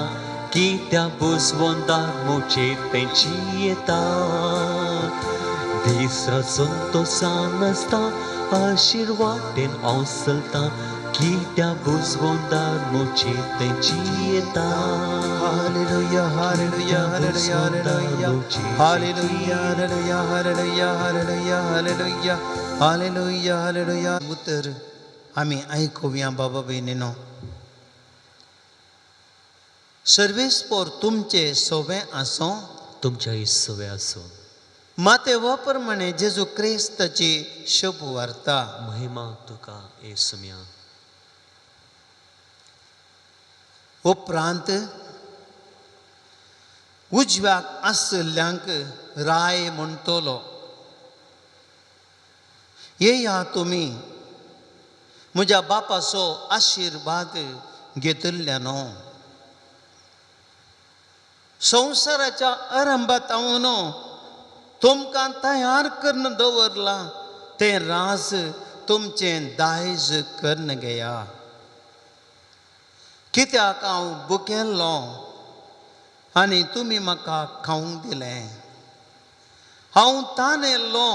कित्या बुजवंदार मुझे ते जियेता दीस रात संतोसान आसता आशिर्वाटेन हांव चलता कित्या बुजवंदार मुझे ते जियेता hallelujah hallelujah hallelujah hallelujah hallelujah hallelujah hallelujah hallelujah hallelujah hallelujah. उतर आमी आयकुया बाबा भयणीनो. सर्वेस्पोर तुमचे सोवे आसूं, तुमच्या इसवे आसूं. माते हो प्रमाणे जेजू क्रिस्ताची शुभ वार्ता. महिमा तुका येसुम्या. उपरांत उजव्याक आशिल्ल्यांक राय म्हणटलो, येया तुमी म्हज्या बापाचो आशिर्वाद घेतिल्ल्यानो, संवसाराच्या आरंभात हांव तुमकां तयार करून दवरलां तें राज तुमचें दायज करून घेया. कित्याक हांव भुकेल्लो आनी तुमी म्हाका खावंक दिलें, हांव तानेल्लो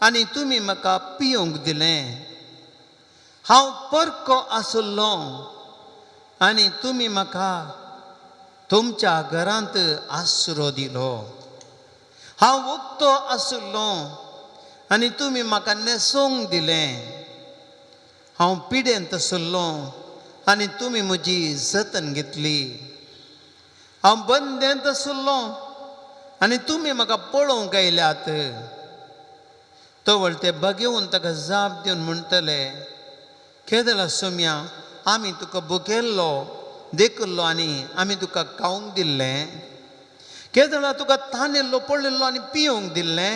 आनी तुमी म्हाका पिवंक दिलें, हांव परको आशिल्लो आनी तुमी म्हाका तुमच्या घरांत आसरो दिलो, हांव उक्तो आशिल्लो आनी तुमी म्हाका न्हेसोवंक दिलें, हांव पिडेंत आशिल्लो आनी तुमी म्हजी जतन घेतली, हांव बंदेंत आशिल्लो आनी तुमी म्हाका पळोवंक आयल्यात. तवळ ते बगेवन ताका जाप दिवन म्हणटले, केदला सोम्या आमी तुका भुकेल्लो देखिल्लो आनी आमी तुका खावंक दिल्लें, केदळा तुका तानेल्लो पळयल्लो आनी पिवंक दिल्लें,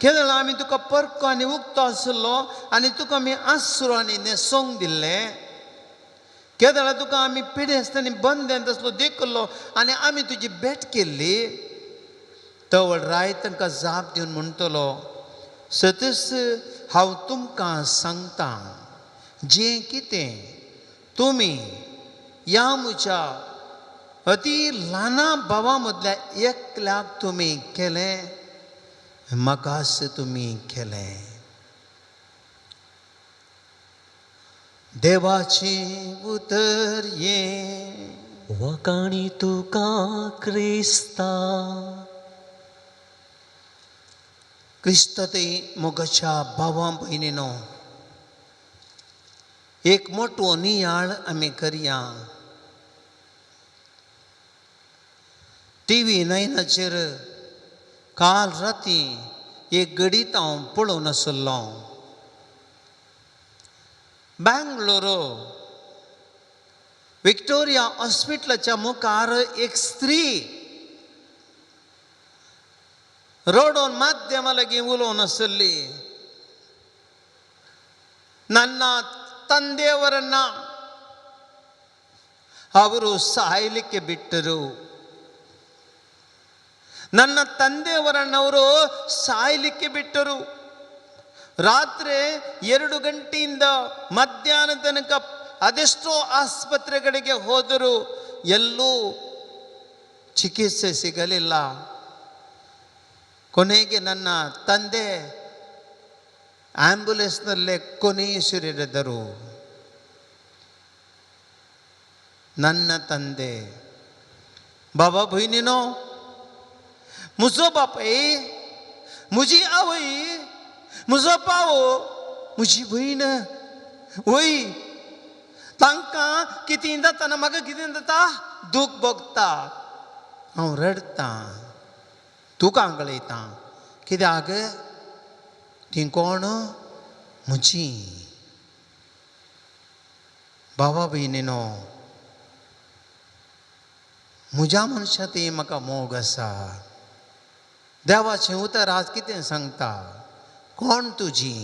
केदळा आमी तुका परको आनी उक्तो आशिल्लो आनी तुका आमी आसरो आनी न्हेसोवंक दिल्लें, केदळा तुका आमी पिडेस्त आनी बंदेंत आसलो देखिल्लो आनी आमी तुजी भेट केल्ली. तवळ राय तांकां जाप दिवन म्हणटलो, सतस हांव तुमकां सांगता, जें कितें तुमी ह्या म्हज्या अती ल्हाना भावां मदल्या एकल्याक तुमी केलें, म्हाकाच तुमी केलें. देवाचें उतर हें. वकाणी तुका क्रिस्ता. क्रिस्त ते मोगाच्या भावां भयणीनो, एक मोटो नियाळ आमी करया. टिवी नायनाचेर काल राती एक घडीत हांव पळोवन आशिल्लो. बेंगलोर विक्टोरिया हॉस्पिटलाच्या मुखार एक स्त्री रडोन माध्यमा लागीं उलोवन आशिल्ली. ನನ್ನ ತಂದೆಯವರನ್ನ ಅವರು ಸಾಯಲಿಕ್ಕೆ ಬಿಟ್ಟರು, ನನ್ನ ತಂದೆಯವರನ್ನವರು ಸಾಯಲಿಕ್ಕೆ ಬಿಟ್ಟರು. ರಾತ್ರಿ 2 ಗಂಟೆಯಿಂದ ಮಧ್ಯಾಹ್ನ ತನಕ ಅದೆಷ್ಟೋ ಆಸ್ಪತ್ರೆಗಳಿಗೆ ಹೋದರೂ ಎಲ್ಲೂ ಚಿಕಿತ್ಸೆ ಸಿಗಲಿಲ್ಲ. ಕೊನೆಗೆ ನನ್ನ ತಂದೆ ಆಂಬ್ಯುಲೆನ್ಸ್ನಲ್ಲೇ ಕೊನೆಯುಸಿರೆಳೆದರು. ನನ್ನ ತಂದೆ बाबा भयणीनो, म्हजो बापाय, म्हजी आवय, म्हजो पावो, म्हजी भयण, वय तांकां कितें जाता म्हाका कितें जाता, दूख भोगता, हांव रडटां, तुका गळयतां. कित्याक तीं कोण म्हजी बाबा भयणीनो. म्हज्या मनशा ती म्हाका मोग आसा. देवाचें उतर आज कितें सांगता, कोण तुजी?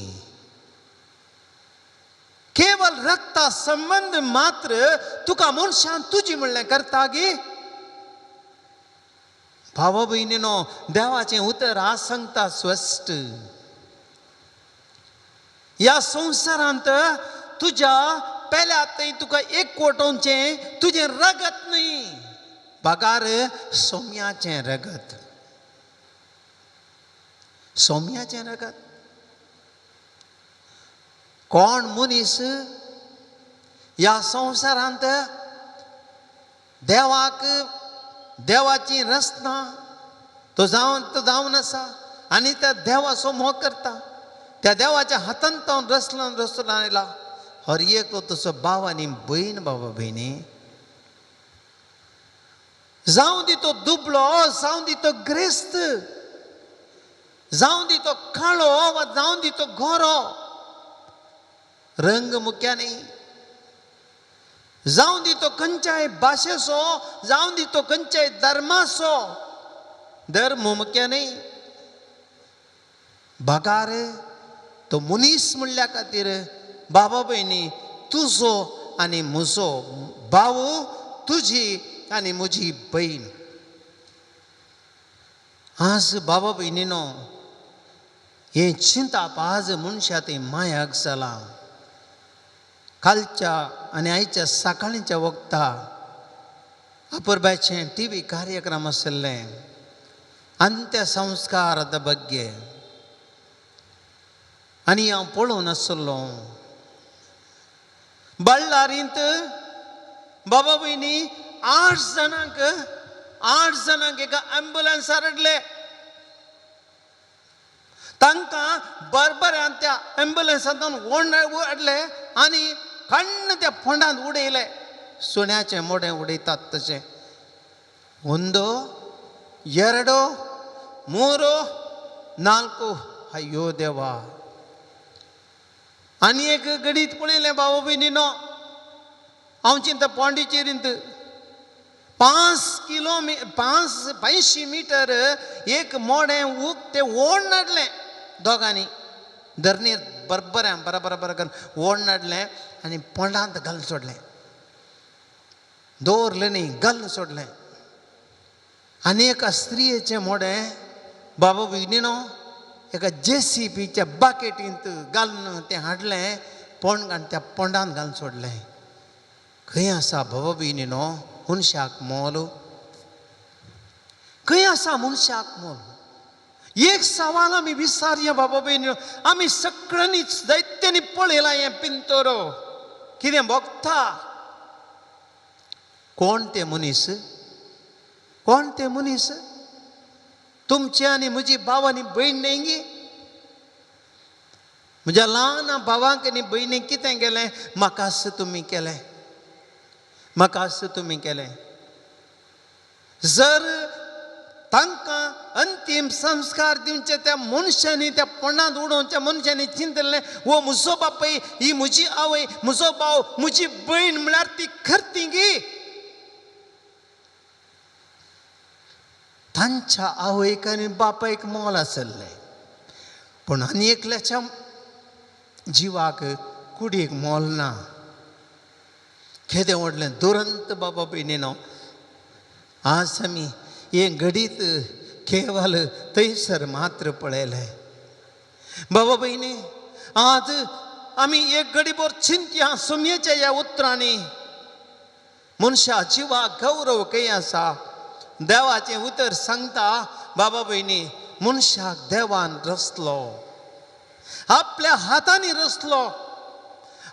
केवल रक्ता संबंद मात्र तुका मनशान तुजी म्हणलें करता गी? भावा भयणीनो, देवाचें उतर आज सांगता स्पश्ट, ह्या संवसारांत तुज्या पेल्या थंय तुका एक कोटोवचें तुजें रगत न्हय, बगार सोम्याचें रगत, सोम्याचें रगत. कोण मनीस ह्या संवसारांत देवाक देवाची रचना तो जावन आसा आनी त्या देवाचो मोग करता, त्या देवाच्या हातान तो रचला रचला आयला. हर एक तसो भाव आनी भयण, बाबा भयणी, जावं दी तो दुबळो, जावं दी तो ग्रेस्त, जावं दी तो काळो वा जावं दी तो गोरो, रंग मुख्यानी, जावं दी तो खंयच्याय भाशेचो, जावं दी तो खंयच्याय धर्माचो, धर्म मुख्यानी, बगार तो मनीस म्हणल्या खातीर बाबा भयणी तुजो आनी म्हजो भाव, तुजी आनी म्हजी भयण. आज बाबा भयणीनो, हें चिंताप आज मनशा थंय मायाक जालां. कालच्या आनी आयच्या सकाळींच्या वखता अपुरबायचें टी व्ही कार्यक्रम आशिल्लें, अंत्यसंस्कार बग्गे, आनी हांव पळोवन आशिल्लो. बल्लारींत बाबा भयणी 8 जाणांक एका एम्बुलन्सार हाडले. तांकां बरबऱ्यान त्या एम्बुलन्सांतून ओड हाडले आनी कण्ण त्या फोंडांत उडयले. सुण्याचें मोडें उडयतात तशें. 1 2 3 4, अय्यो देवा. आनी एक गडीत पळयलें बाबा भयणीनो, हांव चिंता पांडिचेरींत 5 मिटर एक मोडें उक तें ओड हाडलें दोगांनी, धरणीर बरोबर बरोबर बरोबर करून ओड हाडलें आनी पोंडांत घालून सोडलें, दवरलें न्ही, घालून सोडलें. आनी एका स्त्रियेचें मोडें बाबा भयणीनो एका जेसीबीच्या बाकेटींत घालून तें हाडलें, पोंड आनी त्या पोंडांत घालून सोडलें. खंय आसा बाबा भयणीनो मनशाक मोल? खंय आसा मनशाक मोल? एक सवाल आमी विचारया बाबा भयणीनो, आमी सगळ्यांनी जायत्यांनी पळयलां हें पिंतोरो कितें भोगता. कोण ते मनीस? कोण ते मनीस? तुमचे आनी म्हजी भाव आनी भयण न्हय गी? म्हज्या ल्हान भावांक आनी भयणीक कितें केलें? म्हाकाच तुमी केलें, म्हाकाच तुमी केलें. जर तांकां अंतीम संस्कार दिवचे त्या मनशांनी, त्या पोंडांत उडोवच्या मनशांनी चिंतलें, हो म्हजो बापूय, ही म्हजी आवय, म्हजो भाव, म्हजी भयण म्हळ्यार ती खरती गी. तांच्या आवयक आनी बापायक मोल आसलें, पूण आनी एकल्याच्या जिवाक कुडीक मोल ना. केदें व्हडलें दुरंत बाबा भयणीनो. आज आमी हें घडीत केवल थंयसर मात्र पळयलें. बाबा भयणी, आज आमी एक घडीभर चिंतया सुमयेच्या ह्या उतरांनी, मनशा जिवाक गौरव खंय आसा? देवाचें उतर सांगता बाबा भयणी, मनशाक देवान रचलो, आपल्या हातांनी रचलो,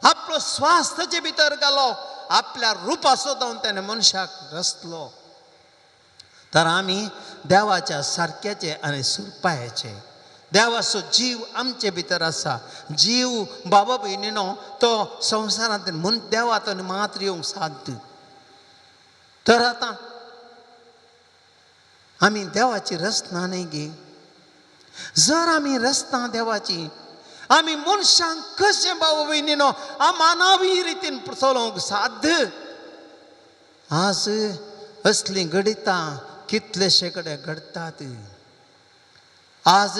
आपलो स्वास ताचे भितर घालो, आपल्या रुपाचो जावन ताणें मनशाक रचलो. तर आमी देवाच्या सारक्याचे आनी सुरपायाचे. देवाचो जीव आमचे भितर आसा. जीव बाबा भयणीनो तो संवसारांत म्हूण देवात मात्र येवंक साध्य. तर आतां आमी देवाची रचना न्ही गे. जर आमी रचना देवाची, आमी मनशांक कशें बाबा भयणीनो मानवी रितीन चलोवंक साध्य. आज असलीं घडितां कितलेशे कडेन घडटात. आज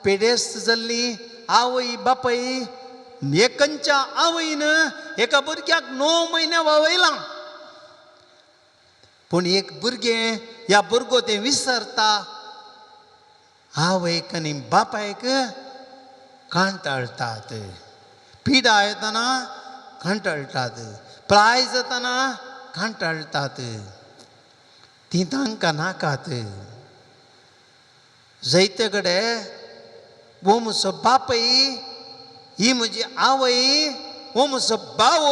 पिडेस्त जाल्ली आवय बापाय एकंच्या आवयन एका भुरग्याक 9 म्हयने वावयलां, पूण एक भुरगें ह्या भुरगो तें विसरता. आवयक आनी बापायक कांटाळटात, पिडा येतना कांटाळटात, प्राय जातना कांटाळटात, तीं तांकां नाकात. जैते कडेन हो म्हजो बापय, ही म्हजी आवय, हो म्हजो भाव,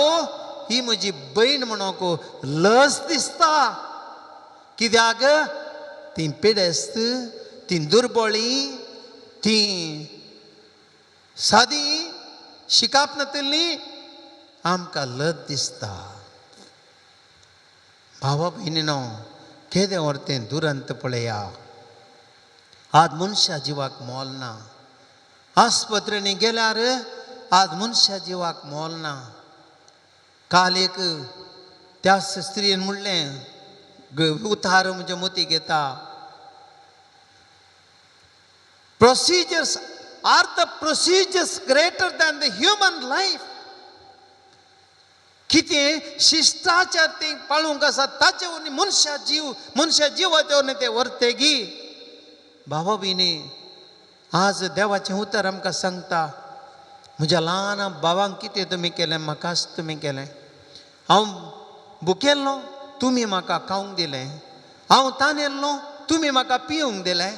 ही म्हजी भयण म्हणूंक लज दिसता. कित्याक तीं पिडेस्त, तीं दुर्बळी, तीं सादी शिकाप नातिल्ली आमकां लज दिसता. भावा भयणीनो केदें व्हर तें दुरंत पळया. आज मनशा जिवाक मोल ना. आस्पत्रेंनी गेल्यार आज मनशा जिवाक मोल ना. काल एक त्या स्त्रियेन म्हणलें, उतार म्हज्या मतीक येता, procedures are the procedures greater than the human life. कितें शिश्टाचार ती पाळूंक आसा ताचे वरवीं मनशा जीव, मनशा जिवाचे वरवीं ते व्हरतेगी. बाबा भयणी आज देवाचें उतर आमकां सांगता, म्हज्या ल्हान भावांक कितें तुमी केलें म्हाकाच तुमी केलें. हांव भुकेल्लो तुमी म्हाका खावंक दिलें, हांव तानेल्लो तुमी म्हाका पिवंक दिलें,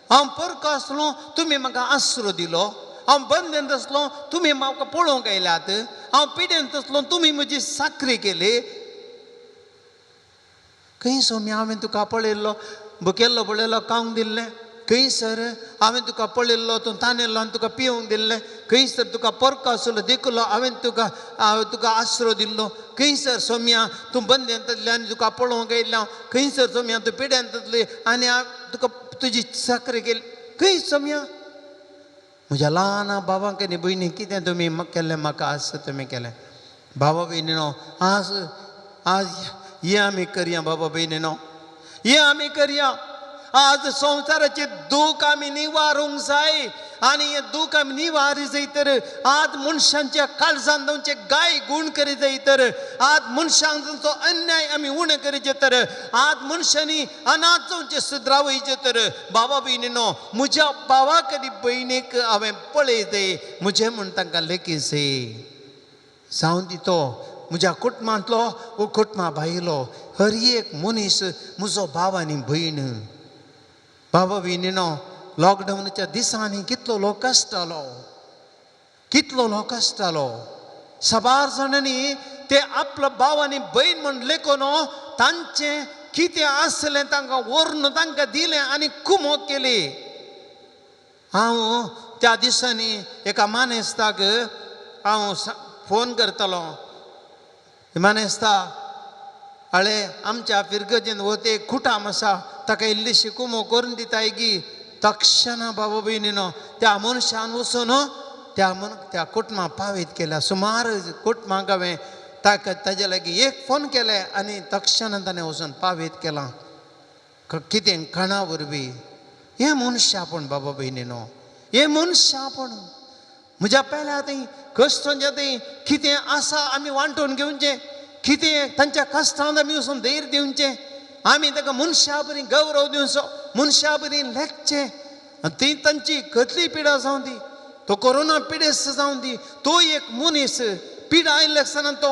हांव परको आसलो तुमी म्हाका आसरो दिलो, हांव बंदेंत आसलो तुमी म्हाका पळोवंक आयल्यात, हांव पिडेंत आसलो तुमी म्हजी साकरी केली. खंय सोमी हांवें तुका पळयल्लो भुकेल्लो पळयलो खावंक दिल्लें, खंय सर हांवें तुका पळयल्लो तूं तानेल्लो आनी तुका पिवंक दिल्लें, खंय सर तुका परको आसलो देखलो हांवें तुका तुका आसरो दिल्लो, खंय सर सोम्या तूं बंदेंत आसली आनी तुका पळोवंक आयिल्लें हांव, खंय सर सोम्या तूं पिड्यांत आसली आनी हांव तुका तुजी साकरी केली, खंय सोम्या म्हज्या ल्हान बाबांक आनी भयणी कितें तुमी केल्लें म्हाका आज तुमी केलें. बाबा भयणीनो आज आज हें आमी करया, बाबा भयणीनो हें आमी करया. आज संवसाराचें दूख आमी निवारूंक जाय आनी हें दूख आमी निवारी जाय तर आज मनशांच्या काळजान जावचे गाय गूण करी जाय तर आज मनशांक जावचो अन्याय आमी उणें करीचे तर आज मनशांनी अनाथ जावचे सुदरावयचे तर बाबा भयणीनो म्हज्या भावाक आनी भयणीक हांवें पळय जाय म्हजें म्हूण तांकां लेखी जाय. जावं दी तो म्हज्या कुटुंबांतलो वो कुटुंबा भायलो हर एक मनीस म्हजो भाव आनी भयण. बाबा भयणीनो लॉकडावनाच्या दिसांनी कितलो लोक आसतालो, कितलो लोक आसतालो. साबार जाणांनी ते आपलो भाव आनी भयण म्हण लेखून तांचें कितें आसलें तांकां व्हरून तांकां दिलें आनी कुमोक केली. हांव त्या दिसांनी एका मानेस्ताक हांव फोन करतालो, मानेस्ता आळे आमच्या फिरगजेन वो ते कुटाम आसा ताका इल्लीशी कुमो करून दिताय गी. तक्षणा बाबा भयणीनो त्या मनशान वचून त्या मन त्या कुटुंबा पावीत केल्या. सुमार कुटुंबांक हांवें ताका ताजे लागीं एक फोन केलें आनी तक्षणा ताणें वचून पावीत केलां कितें खाणा वरवीं. हें मनशापण बाबा भयणीनो, हें मनशापण. म्हज्या पेल्या थंय कश्टांच्या थंय कितें आसा आमी वांटून घेवचें, कितें तांच्या कश्टांत आमी वचून धैर्य दिवचें, आमी ताका मनशा बरी गौरव दिवचो, मनशा बरी लेखचें. आनी ती तांची कसली पिडा जावं दी, तो कोरोना पिडेस्त जावं दी, तो एक मनीस पिडा आयिल्ले आसतना तो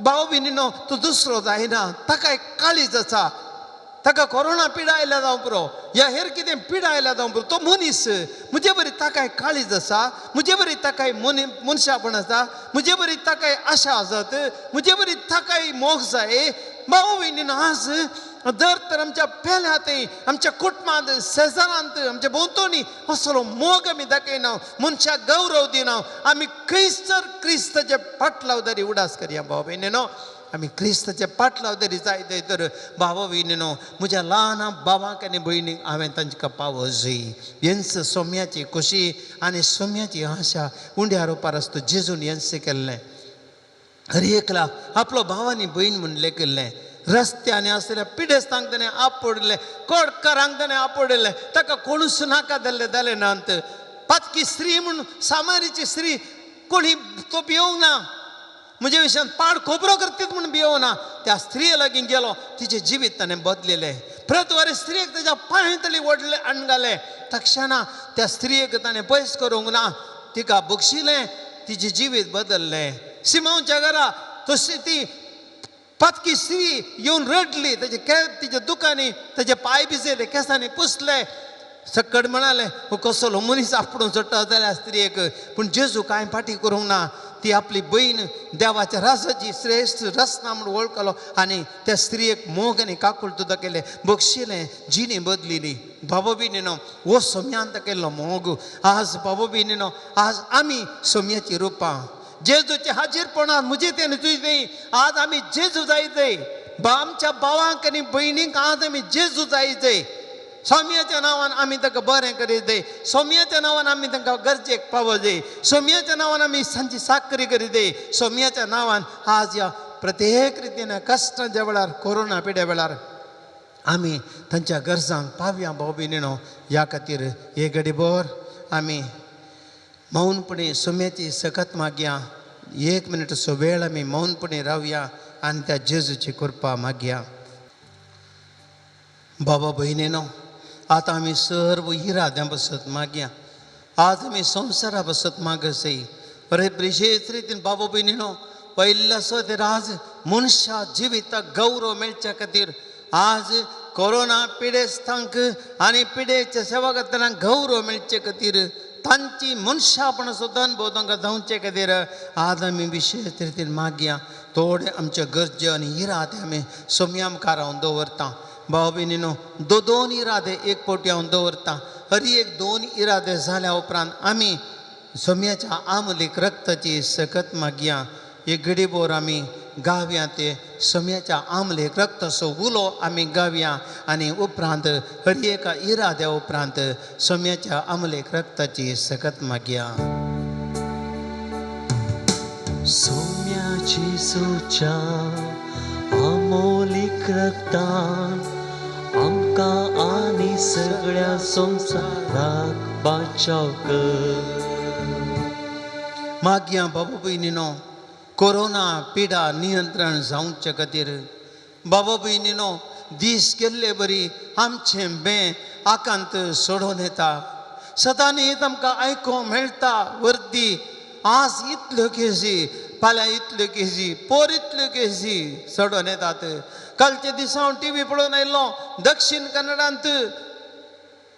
भाव भयणीनो तो दुसरो जायना, ताका एक काळीज आसा. ताका कोरोना पिडा आयल्या जावं पुरो या हेर कितें पिडा आयल्या जावं पुरो, तो मनीस म्हजे बरी ताका एक काळीज आसा, म्हजे बरी ताका मनशापण आसा, म्हजे बरी ताका आशा आसात, म्हजे बरी ताका मोग जाय. भाव भयणीनो आज जर तर आमच्या पेल्यांत, आमच्या कुटुंबांत, शेजारांत, आमच्या भोंवतणी असलो मोग आमी दाखयना, मनशाक गौरव दिना, आमी खंयसर क्रिस्ताचे पाटलाव तरी उडास करया भाव भयणीनो. आमी क्रिस्ताचे पाटलाव तरी जाय तर भाव भयणीनो, म्हज्या ल्हान भावांक आनी भयणीक हांवें तांकां पावो जाय. हेंच सोम्याची खोशी आनी सोम्याची आशा. उंड्या रुपार आसतो जेजून हेंच केल्लें. हर एकला आपलो भाव आनी भयण म्हूण लेखिल्लें. रस्त्यानी आसलेल्या पिडेस्तांक ताणें आपडलें, कोडकारांक ताणें आपडलें, ताका कोणूच नाका जाल्लें जालें नात. पातकी स्त्री म्हूण सामारीची स्त्री कोणी तो भिवंक ना, म्हज्या विशयान पाड खबरो करतीत म्हूण भिवना. त्या स्त्रिये लागीं गेलो, तिचें जिवीत ताणें बदलिलें. परत वरे स्त्रियेक ताच्या पांय तली ओडले हाडून घालें. तक्षणा त्या स्त्रियेक ताणें पयस करूंक ना, तिका बक्षिलें, तिचें जिवीत बदललें. सिमांवच्या घरा तशी ती पातकी स्त्री येवन रडली, तेजे तिच्या दुकांनी तेजे पांय भिजयले, केंसांनी पुसले. सकट म्हणाले, हो कसलो मनीस आपडून सोडटा जाल्यार स्त्रियेक. पूण जेजू कांय फाटी करूंक ना. ती आपली बयण देवाच्या राजाची श्रेश्ठ रचना म्हूण वळखलो आनी त्या स्त्रियेक मोग आनी काकुळट दाखयलें, बक्षिलें, जिणी बदलिली. बाबा भयणीनो, हो सोम्यान दाखयल्लो मोग. आज बाबा भयणीनो, आज आमी सोम्याची रुपां जेजूचे हाजीरपणान म्हजे तें आनी तुजें तें. आज आमी जेजू जाय जाय आमच्या भावांक आनी भयणींक. आज आमी जेजू जाय जाय. सोम्याच्या नांवान आमी ताका बरें करीत जाय. सोम्याच्या नांवान आमी तांकां गरजेक पावो जाय. सोम्याच्या नांवान आमी सांची साकरी करीत जाय. सोम्याच्या नांवान आज ह्या प्रत्येक रितीन कश्टांच्या वेळार, कोरोना पिड्या वेळार आमी तांच्या गरजांक पावया भाव भयणीनो. ह्या खातीर एक घडीभर आमी मौनपणी सोम्याची सकत मागया. एक मिनटसो वेळ आमी मौनपणी रावया आनी त्या जेजूची कृपा मागया. बाबा भयणीनो, आतां आमी सर्व इराद्यां बसत मागया. आज आमी संवसारा बसत मागसय बरे विशेश रितीन. बाबा भयणीनो, पयल्या तर आज मनशा जिविताक गौरव मेळच्या खातीर, आज कोरोना पिडेस्तांक आनी पिडेच्या सेवा करतना गौरव मेळचे खातीर, तांची मनशापणाचो अनुभव तांकां जावचे खातीर आज आमी विशेश रितीन मागया. थोडे आमचे गरजे आनी इरादे आमी सोम्या मुखार हांव दवरता. भाव भयणीनो, दोन इरादे एक फावटी हांव दवरता. हर एक दोन इरादे जाल्या उपरांत आमी सोम्याच्या आमलीक रक्ताची सकत मागया. एक घडीभर आमी गावया ते सोम्याच्या आमलेक रक्ताचो उलो आमी गावया आनी उपरांत हर एका इराद्या उपरांत सोम्याच्या आमलेक रक्ताची सकत मागया. सोम्याची सोच्या अमोलीक रक्तान आमकां आनी सगळ्या संवसाराक बाचाव कर. मागया बाबा भयणीनो, कोरोना पिडा नियंत्रण जावचे खातीर. बाबा भयणीनो, दीस गेल्ले बरी आमचें बें आकांत सोडोवन येता. सदांनीच आमकां आयकूंक मेळटा वर्दी, आज इतल्यो केजी, फाल्यां इतल्यो केजी, पोर इतल्यो केजी सोडोवन येतात. कालच्या दिसा हांव टिवी पळोवन आयलो, दक्षीण कन्नडांत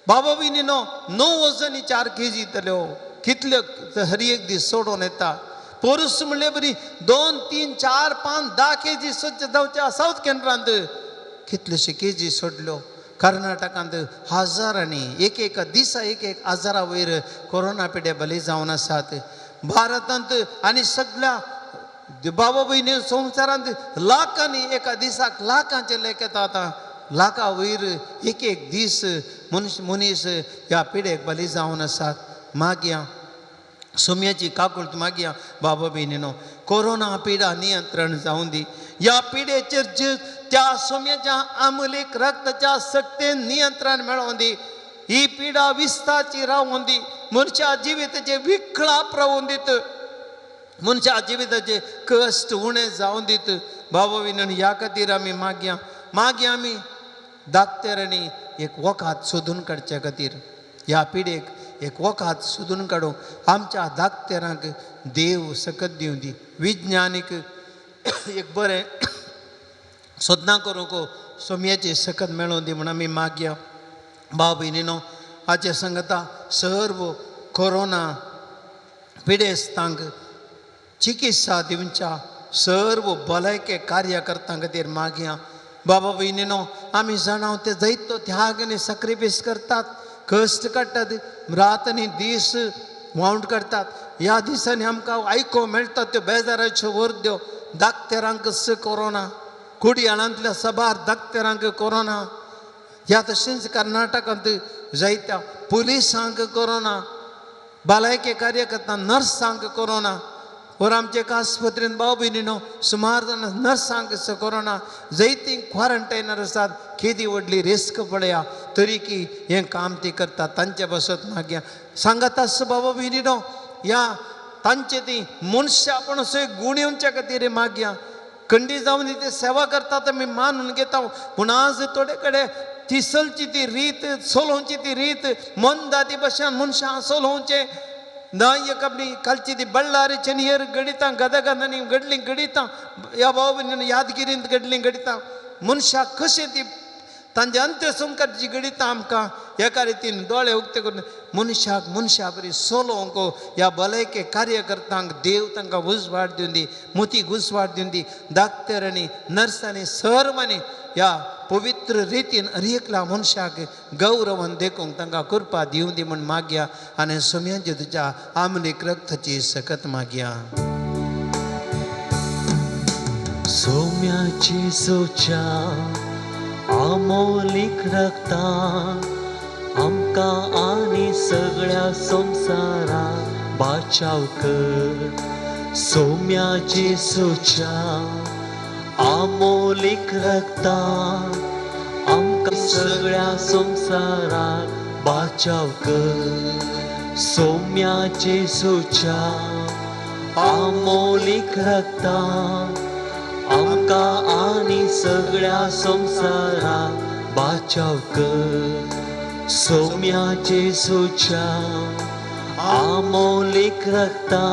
बाबा भयणीनो 9 वजनी 4 केजी येतल्यो. कितल्यो हर एक दीस सोडोवन येता. पोरूस म्हणले बरी 2 3 4 5 10 केजी स्वच्छ जावच्या सावथ केंद्रांत कितलेशे केजी सोडल्यो. कर्नाटकांत हजारांनी एक एक दिसा एक एक हजारा वयर कोरोना पिड्या बली जावन आसात. भारतांत आनी सगळ्या बाबा भयणी संवसारांत लाखांनी एका दिसाक लाखांचे लेख येता. आतां लाखा वयर एक एक दीस मनीस ह्या पिडेक बली जावन आसात. मागया सोम्याची काकुळट मागया बाबा भयणीनो, कोरोना पिडा नियंत्रण जावं दी. ह्या पिडेचेर जे त्या सोम्याच्या आमलीक रक्ताच्या सक्तेन नियंत्रण मेळोवन दी. ही पिडा विस्ताची रावून दी. मनशा जिविताचे विकळाप रावून दीत. मनशा जिविताचे कश्ट उणें जावन दीत. बाबा भयणीनो, ह्या खातीर आमी मागया. मागया आमी दाक्तेरांनी एक वखद सोदून काडच्या खातीर, ह्या पिडेक एक वखद सोदून काडूं आमच्या दाक्तेरांक देव सकत दिवं दी. विज्ञानीक एक बरें सोदनां करूंक सोम्याची सकत मेळोवन दी म्हूण आमी मागया. भाव भयणीनो, हाचे संगता सर्व कोरोना पिडेस्तांक चिकित्सा दिवच्या सर्व भलायके कार्यकर्त्यां खातीर मागया. बाबा भयणीनो, आमी जाणा ते जायतो त्याग आनी sacrifice करतात, कश्ट काडटात, रात आनी दीस वावंट काडटात. ह्या दिसांनी आमकां आयको मेळटा त्यो बेजाराच्यो वर्द्यो. दाक्तेरांक कोरोना, कुडयाळांतल्या सबार दाक्तेरांक कोरोना, ह्या तशेंच कर्नाटकांत जायत्या पुलिसांक कोरोना, भलायकी कार्यकर्ता नर्सांक कोरोना. वर आमच्या एका आस्पत्रेंत भाव भयणीनो सुमार जाणां नर्सांक कोरोना, जायतीं क्वॉरंटायनार आसात. केदी व्हडली रिस्क पळया, तरी की हें काम ती करतात. तांचे बसत मागीर सांगात आस बाबा भयणीनो, ह्या तांचे ती मनशापण असो गूण येवच्या खातीर मागया. खंडी जावन ते सेवा करतात आमी मानून घेता, पूण आज थोडे कडेन ती चलची ती रीत, चलोवची ती रीत मंदाती भशेन मनशां चलोवचें ना. एक आपली कालची ती बल्लारीचे हेर घडितां, गदगदांनी घडलीं घडितां, ह्या भाव यादगिरींत घडलीं घडितां. मनशाक कशें ती तांचे अंत्यसंस्कारची घडितां आमकां एका रितीन दोळे उक्ते करून मनशाक मनशा बरी चलोवंक ह्या भलायके कार्यकर्त्यांक देव तांकां उजवाड दिवन दी, मोतीक उजवाड दिवन दी. डाक्टरांनी, नर्सांनी, सर्वांनी ह्या पवित्र रितीन हर एकल्या मनशाक गौरवान देखूंक तांकां कृपा दिवं दी म्हूण मागया आनी सोम्यांचे तुज्या आमलीक रक्ताची सकत मागया. सोम्याची सोच्या आमोलीक रक्ता आमकां आनी सगळ्या संवसाराक बाचाव कर. सोम्याची सोच्या आमोलीक रक्ता आमकां सगळ्या संवसाराक बाचाव कर. सोम्याची सोच्या आमोलीक रक्ता आमकां आनी सगळ्या संवसाराक बाचाव कर. सोम्याचे सोच्या आमोलीक रक्ता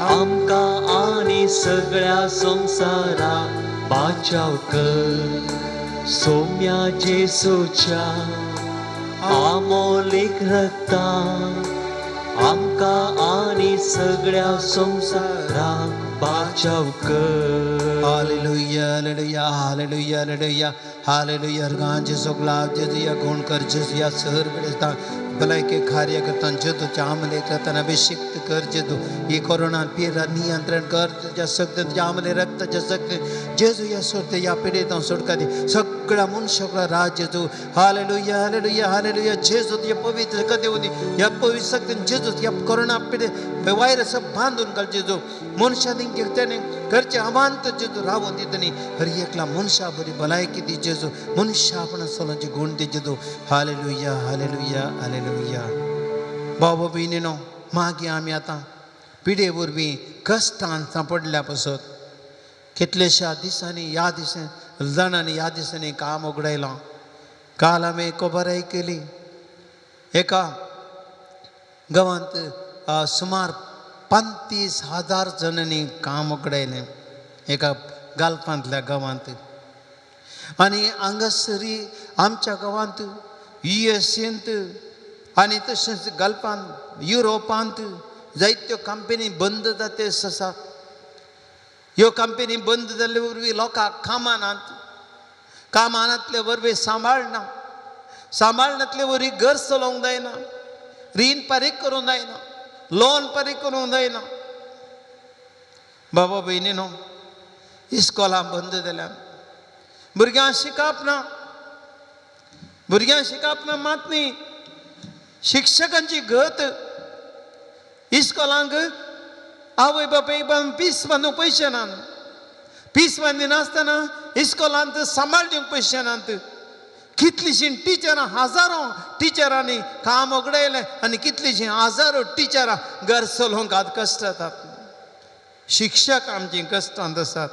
आमकां आनी सगळ्या संवसाराक बाचाव कर. सोम्याचे सोच्या आमोलीक रक्ता आमकां आनी सगळ्या संवसाराक बाचाव कर. Hallelujah, hallelujah, hallelujah, hallelujah, hallelujah. अर्गां जेजू गुलाब जेजू या गुण कर जेजू या सहर बेडस्ता भलायके कार्य करता जेजूच्या आमले करताना अभिषिक्त कर जेजू. ही कोरोना पिरा नियंत्रण कर तुज्या शक्त, तुज्या आमले रक्ताच्या शक्त जेजू या सोडते या पिडेत सोडका दी सगळ्या मनशाक राज जेजू. Hallelujah, hallelujah, hallelujah. जेजू तुझ्या पवित्र कथे होती या पवित्र शक्तीन जेजू या कोरोना पिडे व्हायरस बांदून घाल जेजू. मनशांनी त्याने घरचे अवांत जेजू रावून दितनी हर एकला मनशा बरी भलायकी दी जेजू. मनशा आपण सोलांचे गुण दी जेजू. Hallelujah, hallelujah, hallelujah. बाबा भयणीनो, मागीर आमी आतां पिडे वरवीं कश्टान सांपडल्या पासत कितलेश्या दिसांनी ह्या दिसांनी जाणांनी ह्या दिसांनी काम उगडायलां. काल आमी खबरय केली, एका गांवांत सुमार 35,000 जाणांनी काम उगडायलें एका गाल्फांतल्या गांवांत. आनी हांगासरी आमच्या गांवांत युएसेंत आनी तशेंच गल्फांत युरोपांत जायत्यो कंपनी बंद जाते आसात. ह्यो कंपनी बंद जाल्ले वरवीं लोकांक कामां नात, कामां नातले वरवीं सांबाळना, सांबाळनातले वरवीं घर चलोवंक जायना, रीण फारीक करूंक जायना, लोन फारीक करूंक जायना. बाबा भयणीनो, इस्कोलां बंद जाल्यान भुरग्यांक शिकप ना, भुरग्यांक शिकप ना मात न्ही, शिक्षकांची गत. इस्कोलांक आवय बापाय पीस बांदूंक पयशे नात, पीस बांदिनासतना इस्कोलांत सांबाळ दिवंक पयशे नात. कितलींशीं टिचरां, हजारो टिचरांनी काम उगडायलें आनी कितलींशीं हजारो टिचरां घर चलोवंक आतां कश्ट जातात. शिक्षक आमची कश्टांत आसात,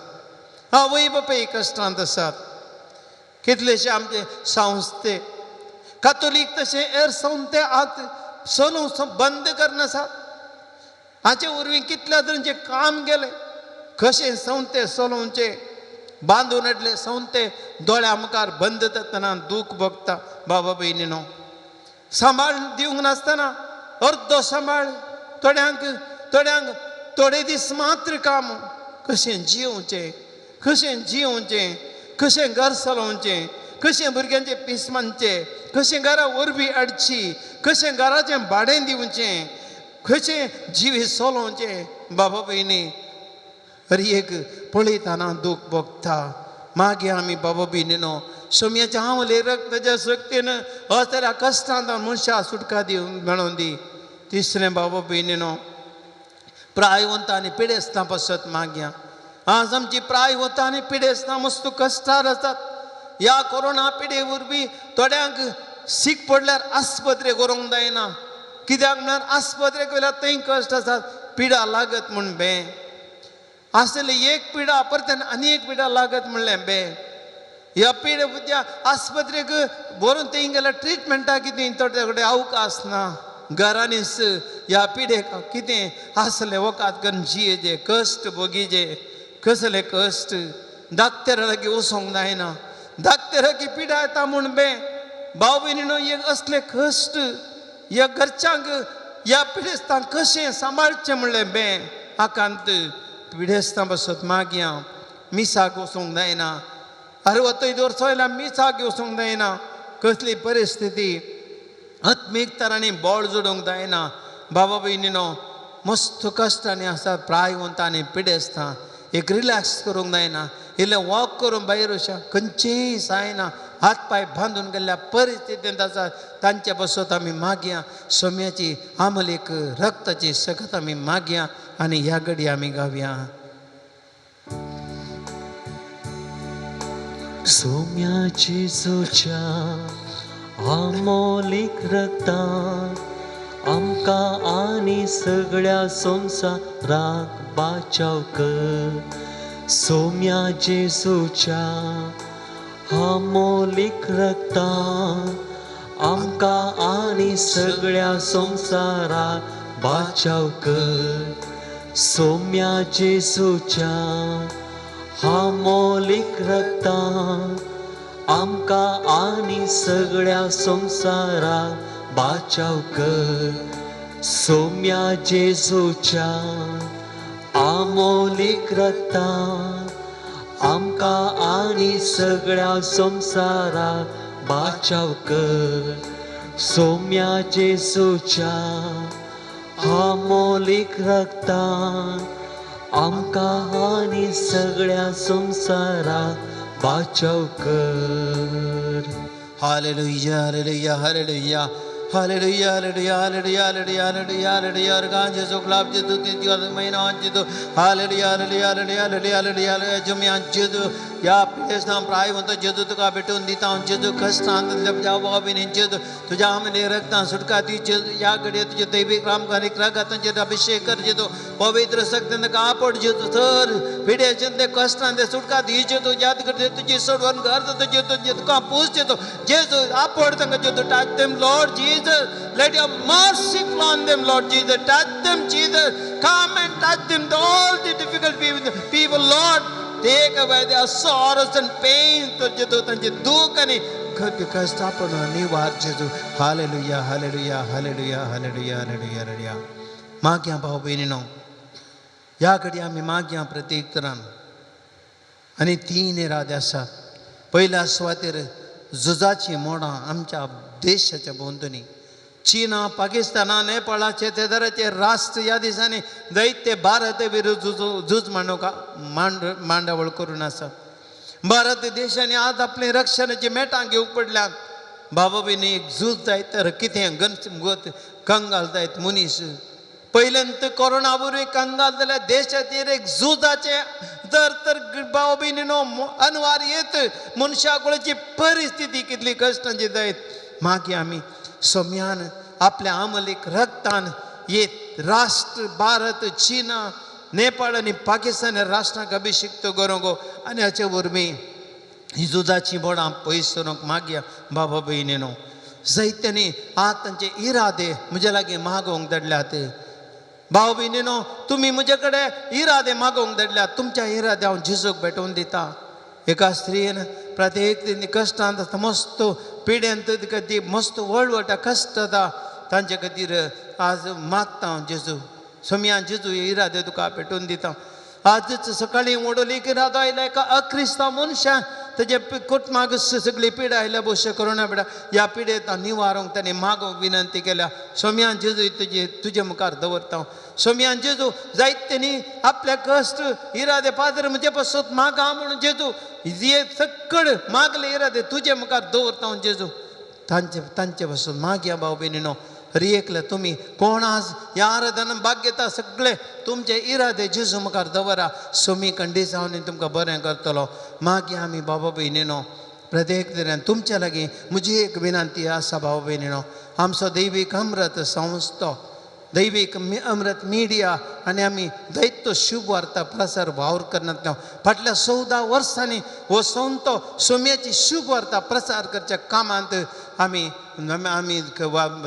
आवय बापाय कश्टांत आसात. कितलेशे आमचे संस्थे कातोलीक तशें हेर संस्थे आतां चलोवंक बंद करनासात. हाचे वरवीं कितल्या तरांचें काम गेलें. कशें संस्थे चलोवचें, बांदून हाडले संस्थे दोळ्या मुखार बंद जातना दूख भोगता. बाबा भयणीनो, सांबाळ दिवंक नासतना अर्दो सांबाळ, थोड्यांक थोड्यांक थोडे दीस मात्र काम. कशें जियोवचें, कशें जियोवचें, कशें घर चलोवचें. कशें भुरग्यांचें पीस मानचें, कशें घरा वरवीं हाडची, कशें घराचें भाडें दिवचें, कशें जिवीत चलोवचें. बाबा भयणी हर एक पळयतना दूख भोगता. मागीर आमी बाबा भयणीनो सोम्याच्या हांव रक्ताच्या शक्तीन असल्या कश्टांत मनशां सुटका दिवन मेळोवन दी. तिसरें बाबा भयणीनो प्रायवंत आनी पिडेस्तां पासत मागया. आज आमची प्रायवंत आनी पिडेस्तां मस्त कश्टार आसात. ह्या कोरोना पिडे वरवीं थोड्यांक सीक पडल्यार आस्पत्रेक व्हरूंक जायना, कित्याक म्हळ्यार आस्पत्रेक वयल्यार थंय कश्ट आसात, पिडा लागत म्हूण बें आसले एक पिडा परत्यान आनी एक पिडा लागत म्हणलें बें. ह्या पिडे त्या आस्पत्रेक व्हरून थंय गेल्यार ट्रिटमेंटाक कितें थोडे कडेन अवकाश ना. घरांनीच ह्या पिडेक कितें आसलें वखद करून जियेजे, कश्ट भोगीजे. कसले कश्ट, डाक्टरा लागीं वचोंक जायना, डाक्टरा लागीं पिडा येता म्हूण बें. भाव भयणीनो एक असले कश्ट ह्या घरच्यांक ह्या पिडेस्तांक कशें सांबाळचें म्हणलें बें. आकांत पिडेस्तां पासत मागया. मिसाक वचूंक जायना, अरवतय दवरचो जाल्यार मिसाक वचूंक जायना. कसली परिस्थिती, आत्मीक तरांनी बळ जोडूंक जायना. बाबा भयणीनो मस्त कश्टांनी आसा प्रायवंत आनी पिडेस्तां, एक रिलॅक्स करूंक जायना, इल्लें वॉक करूंक भायर वचूं खंयचेंय जायना, हात पांय बांदून गेल्ल्या परिस्थितींत आसा. तांचे पासत आमी मागया सोम्याची आमलेक रक्ताची सकत आमी मागया आनी ह्या घडी आमी गावया. सोम्या जेजूच्या आमोलीक रक्तान आमकां आनी सगळ्या संवसाराक बाचाव कर. सोम्या जेजूच्या आमोलीक रक्तान आमकां आनी सगळ्या संवसाराक बाचाव कर. सोम्या जेजूच्या आमोलीक रक्तान आमकां आनी सगळ्या संवसाराक बाचाव कर. सोम्या जेजूच्या आमोलीक रक्तान आमकां आनी सगळ्या संवसाराक बाचाव कर. सोम्या जेजूच्या आमोलीक रक्तान आमकां आनी सगळ्या संवसाराक बाचाव कर. Hallelujah, hallelujah, hallelujah, hallelujah, hallelujah, hallelujah, hallelujah, hallelujah, hallelujah. अर्गां जेजू गुलाब जेजू तितक्या महिना जेजू. Hallelujah, hallelujah, hallelujah, hallelujah, hallelujah, hallelujah. जुम्या जेजू ह्या पिडेस्तां प्रायवंत जेजू तुका भेटून दिता हांव जेजू. कश्टांत बाबीनी जेजू तुज्या आमले रक्तान सुटका दी जेजू. ह्या घडये तुजे दैवीक रामकारीक रगातांचेर अभिषेक कर जेजू. पवित्र शक्तीन तुका आपड जेजू. तर पिडेचे ते कश्टान ते सुटका दी जेजू. याद करते तुजी सोडवण घर जेजू, तुका पूज जेजू. जेजू आपड तांकां जेजू. Touch them Lord Jesus. Let your mercy flow on them, Lord Jesus. Touch them, Jesus. Come and touch them, all the difficult people, Lord. Take away their sorrows and pain. जेजू तांचे दुःख आनी कश्ट आपण निवार जेजू. Hallelujah, hallelujah, hallelujah, hallelujah, hallelujah, hallelujah. मागया भाव भयणीनो ह्या घडी आमी मागया प्रत्येक तरान आनी तीन इरादे आसात. पयल्या सुवातेर झुजाचीं मोडां आमच्या देशाच्या भोंवतणी, चीना, पाकिस्ताना, नेपाळाचे तेदराचे राष्ट्र ह्या दिसांनी जायते भारत विरुद्ध झूज मांडूंक मांडावळ करून आसा. भारत देशांनी आज आपले रक्षणाची मेटां घेवंक पडल्यात. बाबा भयणी एक झूज जायत तर कितें गत कंगाल जायत मनीस. पयल्यांत कोरोना वरवीं कंगाल जाल्यार देशाचेर एक झुजाचें जर तर भाव भयणीनो अनवार येत मनशा कुळाची परिस्थिती कितली कश्टांची जायत. मागीर आमी सोम्यान आपल्या आमलीक रक्तान येत राष्ट्र भारत, चीना, नेपाळ आनी पाकिस्तान ह्या राष्ट्रांक अभिशिक्त करूंक आनी हाचे वरवीं ही झुजाचीं बोडां पयस करूंक मागया. बाबा भयणीनो जायत्यांनी आज तांचे इरादे म्हज्या लागीं मागोवंक धाडल्यात. भाव भयणीनो तुमी म्हजे कडेन इरादे मागोवंक धाडल्यात, तुमच्या इरादे हांव जेजूक भेटोवन दिता. एका स्त्रियेन प्रत्येक कश्टांत मस्त पिड्यांत तिका ती मस्त व्हड कश्ट जाता तांचे खातीर आज मागता हांव जेजू सोम्या जेजू हे इरादे तुका पेटोवन दिता. आजच सकाळीं वडोलीक इरादो आयला एका अक्रिस्तांव मनशान तेजे कुटुंबाक सगळी पिडा आयल्या भोवशे कोरोना पिडा ह्या पिडेत निवारूंक ताणें मागूंक विनंती केल्या. सोम्यान जेजू तुजे तुजे मुखार दवरता. सोम्यान जेजू जायत तेणी आपल्या कश्ट इरादे पाद्र म्हजे पासत मागा म्हणून जेजू हे सकड मागले इरादे तुजे मुखार दवरता. जेजू तांचे तांचे पासून मागया भाव भयणीनो, हर एकले तुमी कोण आज ह्या आराधना भाग घेता सगळे तुमचे इरादे जेजू मुखार दवरा. सोमी कंडिसांनी तुमकां बरें करतलो. मागीर आमी बाबा भयणीनो प्रत्येक तरेन तुमच्या लागीं म्हजी एक विनंती आसा भाव भयणीनो, आमचो दैवीक अमृत संस्थो दैवीक अमृत मिडिया आनी आमी दैत्य शुभ वार्ता प्रसार वावर करनातलो फाटल्या 14 वर्सांनी हो संतो सोम्याची शुभ वार्ता प्रसार करच्या कामांत आमी आमी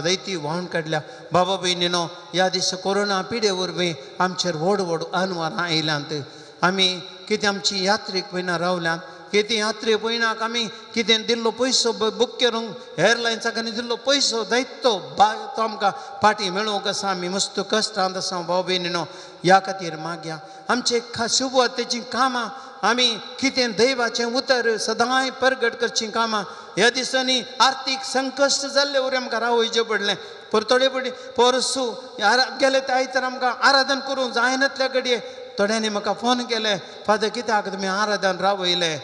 दैती व्हांवन काडल्या. बाबा भयणीनो, ह्या दिसा कोरोना पिडे वरवीं आमचेर व्हड व्हड अनवरां आयल्यांत. आमी कितें आमची यात्रीक पयना रावल्यांत, कितें यात्रे पयनाक आमी कितें दिल्लो पयसो बूक करूंक एअरलायन्साक आनी दिल्लो पयसो जायतो तो आमकां फाटीं मेळूंक आसा. आमी मस्त कश्टांत आसा भाव भयणीनो. ह्या खातीर मागया आमचे शुभवार्तेचीं कामां आमी कितें दैवाचें उतर सदांय परगट करचीं कामां ह्या दिसांनी आर्थीक संकश्ट जाल्ले वरी आमकां रावयचें पडलें. पर थोडे पडले परसू गेले ते आयतार आमकां आराधन करूंक जायनातल्या घडये थोड्यांनी म्हाका फोन केले, फादर कित्याक तुमी आराधन रावयलें?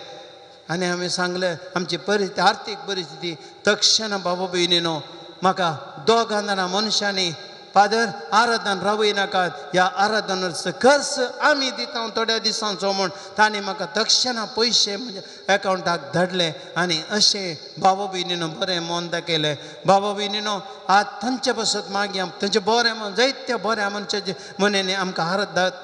आनी आमी सांगलें आमची परिस्थिती आर्थीक परिस्थिती. तक्षण बाबा भयणीनो म्हाका दोगां जाणां मनशांनी फादर आराधन रावयनाकात, ह्या आराधनाचो खर्च आमी दिता थोड्या दिसांचो म्हूण तांणी म्हाका तक्षणा पयशे म्हज्या एकावंटाक धाडले. आनी अशें बाबा भयणीनो बरें मन दाखयलें. बाबा भयणीनो आज तांचे पासत मागया तांचें बरें मन जायत्या बऱ्या मनशाचे मनांनी आमकां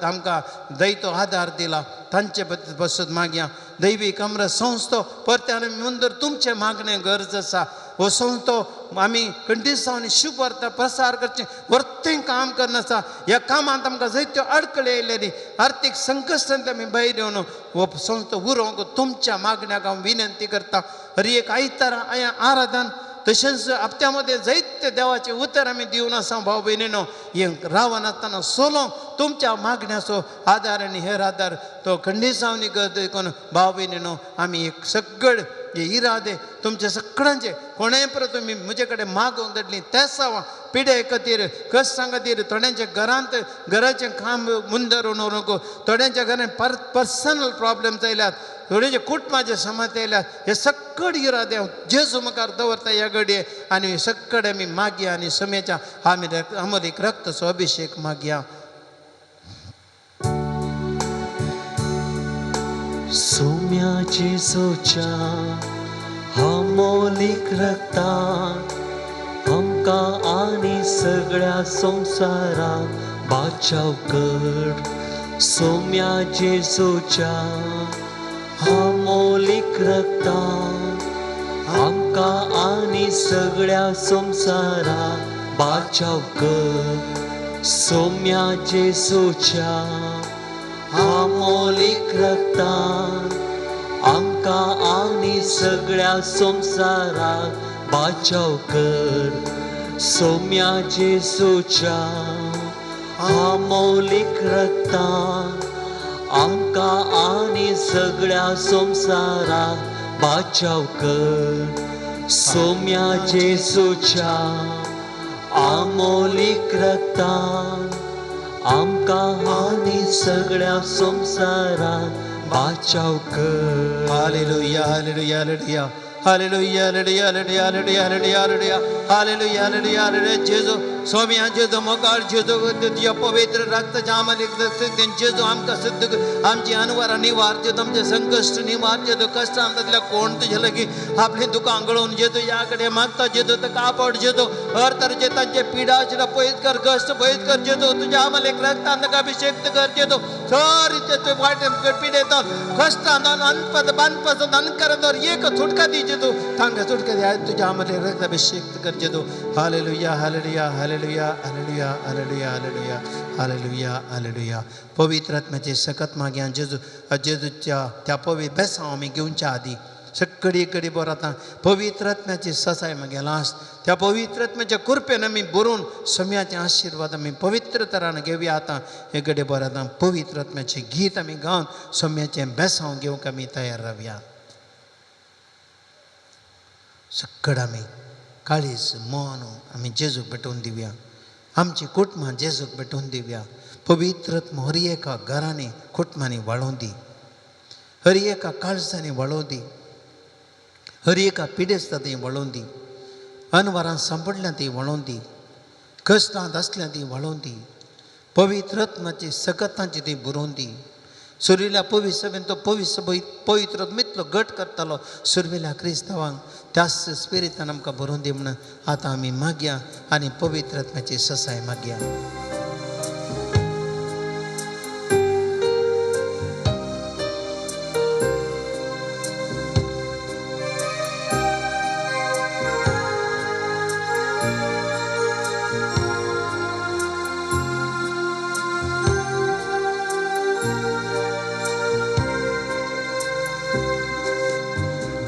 आमकां दैतो आदार दिला. तांचे पासत मागया दैवीक अमृत संस्थो परत्यान मुंदर तुमचें मागणें गरज आसा. हो संस्थो आमी कंडिसांनी शुभ वार्ता प्रसार करचें वर्तें काम करना आसा. ह्या कामांत आमकां जायत्यो अडकळी आयलेली आर्थीक संकश्टांत आमी भायर येवन हो संस्थो उरोवंक तुमच्या मागण्याक हांव विनंती करता. हर एक आयतारा आराधन तशेंच हप्त्या मदें जायते देवाचें उतर आमी दिवन आसा भाव भयणीनो. हें रावनासतना सोलोंक तुमच्या मागण्याचो आदार आनी हेर आदार तो खंडिसांवनी गरज देखून भाव भयणीनो आमी एक सगळे हे इरादे तुमचे सगळ्यांचे कोणेय परत तुमी म्हजे कडेन मागोवन धाडली तेसांव पिडे खातीर कश्टां खातीर थोड्यांच्या घरांत घराचें काम मुंदर व्हरूंक थोड्यांच्या घरांत पर्सनल प्रॉब्लम्स आयल्यात, थोड्यांच्या कुटुंबाचे समस्या आयल्यात. हे सगळे इरादे हांव जेजू मुखार दवरता ह्या घडये आनी हे सगळे आमी मागया आनी सम्याच्या आमी अमोलीक रक्ताचो अभिशेक मागया. सोम्या जेजूच्या अमोलीक रक्तान आमकां आनी सगळ्या संवसाराक बाचाव कर. सोम्या जेजूच्या अमोलीक रक्तान आमकां आनी सगळ्या संवसाराक बाचाव कर. सोम्या जेजूच्या अमोलीक रक्तान आमकां आनी सगळ्या संवसाराक बाचाव कर. सोम्या जेजूच्या अमोलीक रक्तान आमकां आनी सगळ्या संवसाराक बाचाव कर. सोम्या जेजूच्या अमोलीक रक्तान आमकां आनी सगळ्या संवसाराक बाचाव कर. Hallelujah, hallelujah, hallelujah. Hallelujah, hallelujah, hallelujah, hallelujah, hallelujah, hallelujah. Hallelujah, hallelujah, hallelujah. जेजू सोम्या जेजू मोगाळ जेजू तुज्या पवित्र रक्ताच्या आमलीक जेजू आमकां सिद्ध कर. आमची अनवरां निवार जेजू, आमचे संकश्ट निवार जेजू, कश्टांतल्या कोण तुज्या लागीं आपली दुकां गळोवन जेजू ह्या कडेन मागता जेजू, ताका आपड जेजू. हर तरेचे तांचे पिडा आशिल्ल्या पयस कर, कश्ट पयस कर जेजू. तुज्या आमलेक रक्तान ताका अभिशेक कर जेजू. सारी ते वायट पिडेंत कश्टांत अनपद बांदपासून अनकरांत एक सुटका दी जेजू, तांकां सुटका दी. तुज्या आमलेक रक्त अभिशेक कर जेजू. Hallelujah, hallelujah, hallelujah, hallelujah, hallelujah, hallelujah, hallelujah, hallelujah. पवित्र आत्म्याचे सकत मागया जेजू जेजूच्या त्या पवित्र बेसांव आमी घेवच्या आदी सगळी कडे बरो आतां पवित्र आत्म्याची ससाय मागीर लास्ट त्या पवित्र आत्म्याच्या कृपेन आमी बरोवन सम्याचे आशिर्वाद आमी पवित्र तरान घेवया. आतां हे कडे बरो आतां पवित्र आत्म्याचें गीत आमी गावन सम्याचें बेसांव घेवंक आमी तयार रावया. सकड आमी काळीज मन आमी जेजूक भेटोवन दिवया, आमची कुटुंबां जेजूक भेटोवन दिवया. पवित्र हर एका घरांनी कुटुंबांनी वाळोवन दी, हर एका काळजांनी वाळोवन दी, हर एका पिडेस्ता ती वळोवन दी, अनवरां सांपडल्या ती वळोवन दी, कश्टांत आसल्या ती वळोवन दी, पवित्र आत्माची सकतांची ती बरोवन दी. सुर्वेल्या पवित्र सभेन तो पवित्र पवित्र आत्मा इतलो घट करतालो सुर्वेल्या क्रिस्तांवांक, त्याच स्पिरितान आमकां बरोवन दी म्हणून आतां आमी मागया आनी पवित्र आत्म्याची ससाय मागया.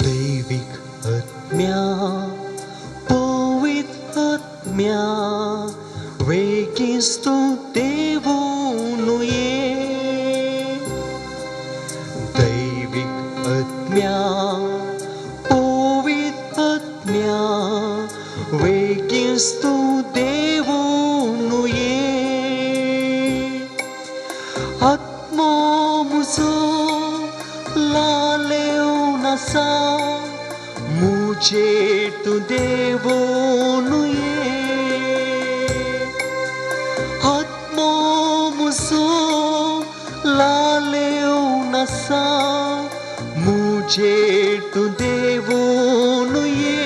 दैवीक आत्म्या पवित्र आत्म्या वेगींच तूं देवून ये. दैवीक आत्म्या पवित्र आत्म्या वेगींच तूं देवून ये. आत्मो म्हजो लालेवन आसा, मुजेर तूं देवून ये. आत्मो म्हजो लालेवन आसा, मुजेर तूं देवून ये.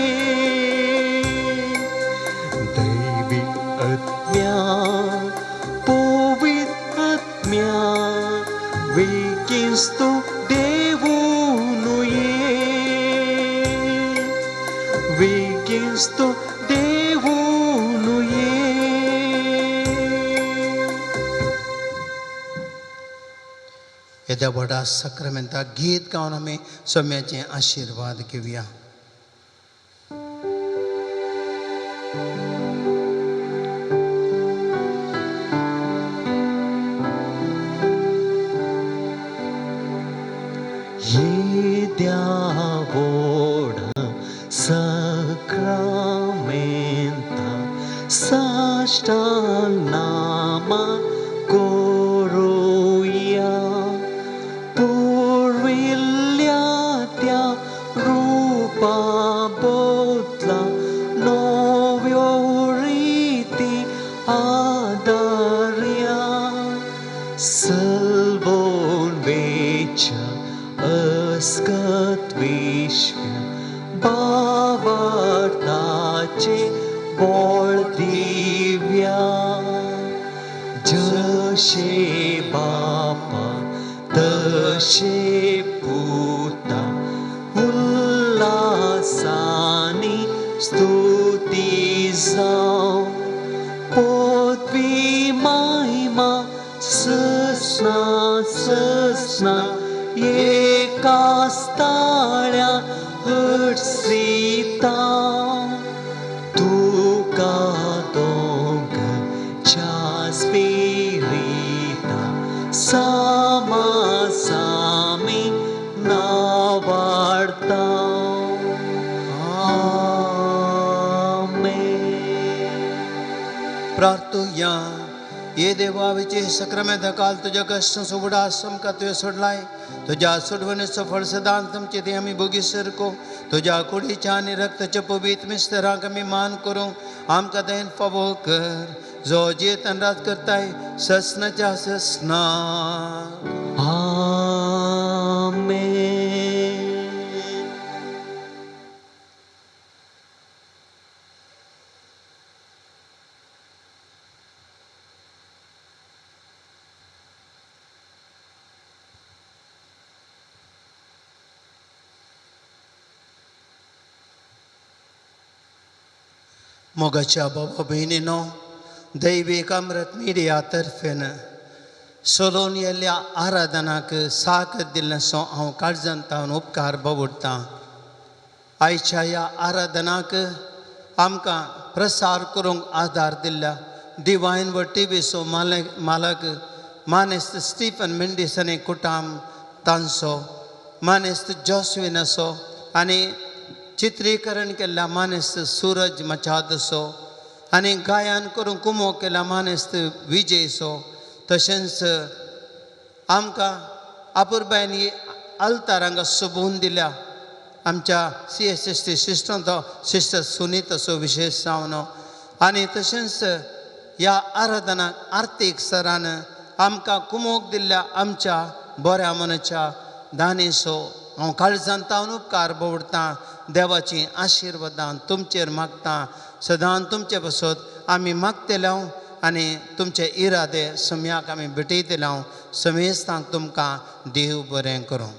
दैवीक आत्म्या पवित्र आत्म्या वेगींच तूं देवून ये, वेगींच तूं देवून ये. येद्या व्हडा साक्रामेंताक गीत गावन आमी सोम्याचे आशिर्वाद घेवया. येद्या व्हडा साक्रामेंता साश्टांग नामा करुया, पुर्विल्ल्या त्या रुपा बदला नव्यो रिती आदारया. सलबोन वेच्या अस्कत विश्व बावार्ताचे बोळ दिव्या. जशे बापा तशे पुता उल्लासानी स्तुती जावं. पदवी महिमा ससना ससना एकाच ताळ्या हर्षिता. तुका दोगांच्या स्पिरिता सामासामी नावाडता. आमेन. प्रार्थुया. ये देवा विचे सक्रामेंता काल तुज्या कश्ट उगडास आमकां तुवें सोडलाय, तुज्या सोडवणेचो फळ सदांच आमचे ते आमी भोगी सरको. तुज्या कुडीच्या आनी रक्ताच्या पवित्र मिस्तरांक आमी मान करूंक आमकां दयेन फावो कर, जो जियेतान राज करताय ससनाच्या ससनाक. आमेन. मोगाच्या बाबा भयणीनो, दैवीक अमृत मिडिया तर्फेन सोलोवन येल्ल्या आराधनाक साक दिल्ल्याचो हांव काळजांत तावन उपकार बावडटां. आयच्या ह्या आराधनाक आमकां प्रसार करूंक आदार दिल्ल्या डिवायन व टिवीचो मालक मानेस्त स्टीफन मेंडीस आनी कुटाम तांचो, मानेस्त जॉस्विनाचो आनी चित्रीकरण केल्ल्या मानेस्त सूरज मचादसो आनी गायन करून कुमो केल्या मानेस्त विजयसो, तशेंच आमकां आपुरबायन ही आल्तार हांगा सोबोवन दिल्या आमच्या C S S T sister तो सिस्टर सुनीत असो विशेश जावन, आनी तशेंच ह्या आराधनाक आर्थीक सरान आमकां कुमोक दिल्ल्या आमच्या बऱ्या मनाच्या दानेसो हांव काळजान तावन उपकार बोवडतां. देवाची आशिर्वादां तुमचेर मागतां. सदां तुमचे पासत आमी मागतले आनी तुमचे इरादे सम्याक आमी भेटयतले. समेस्तांक तुमकां देव बरें करूं.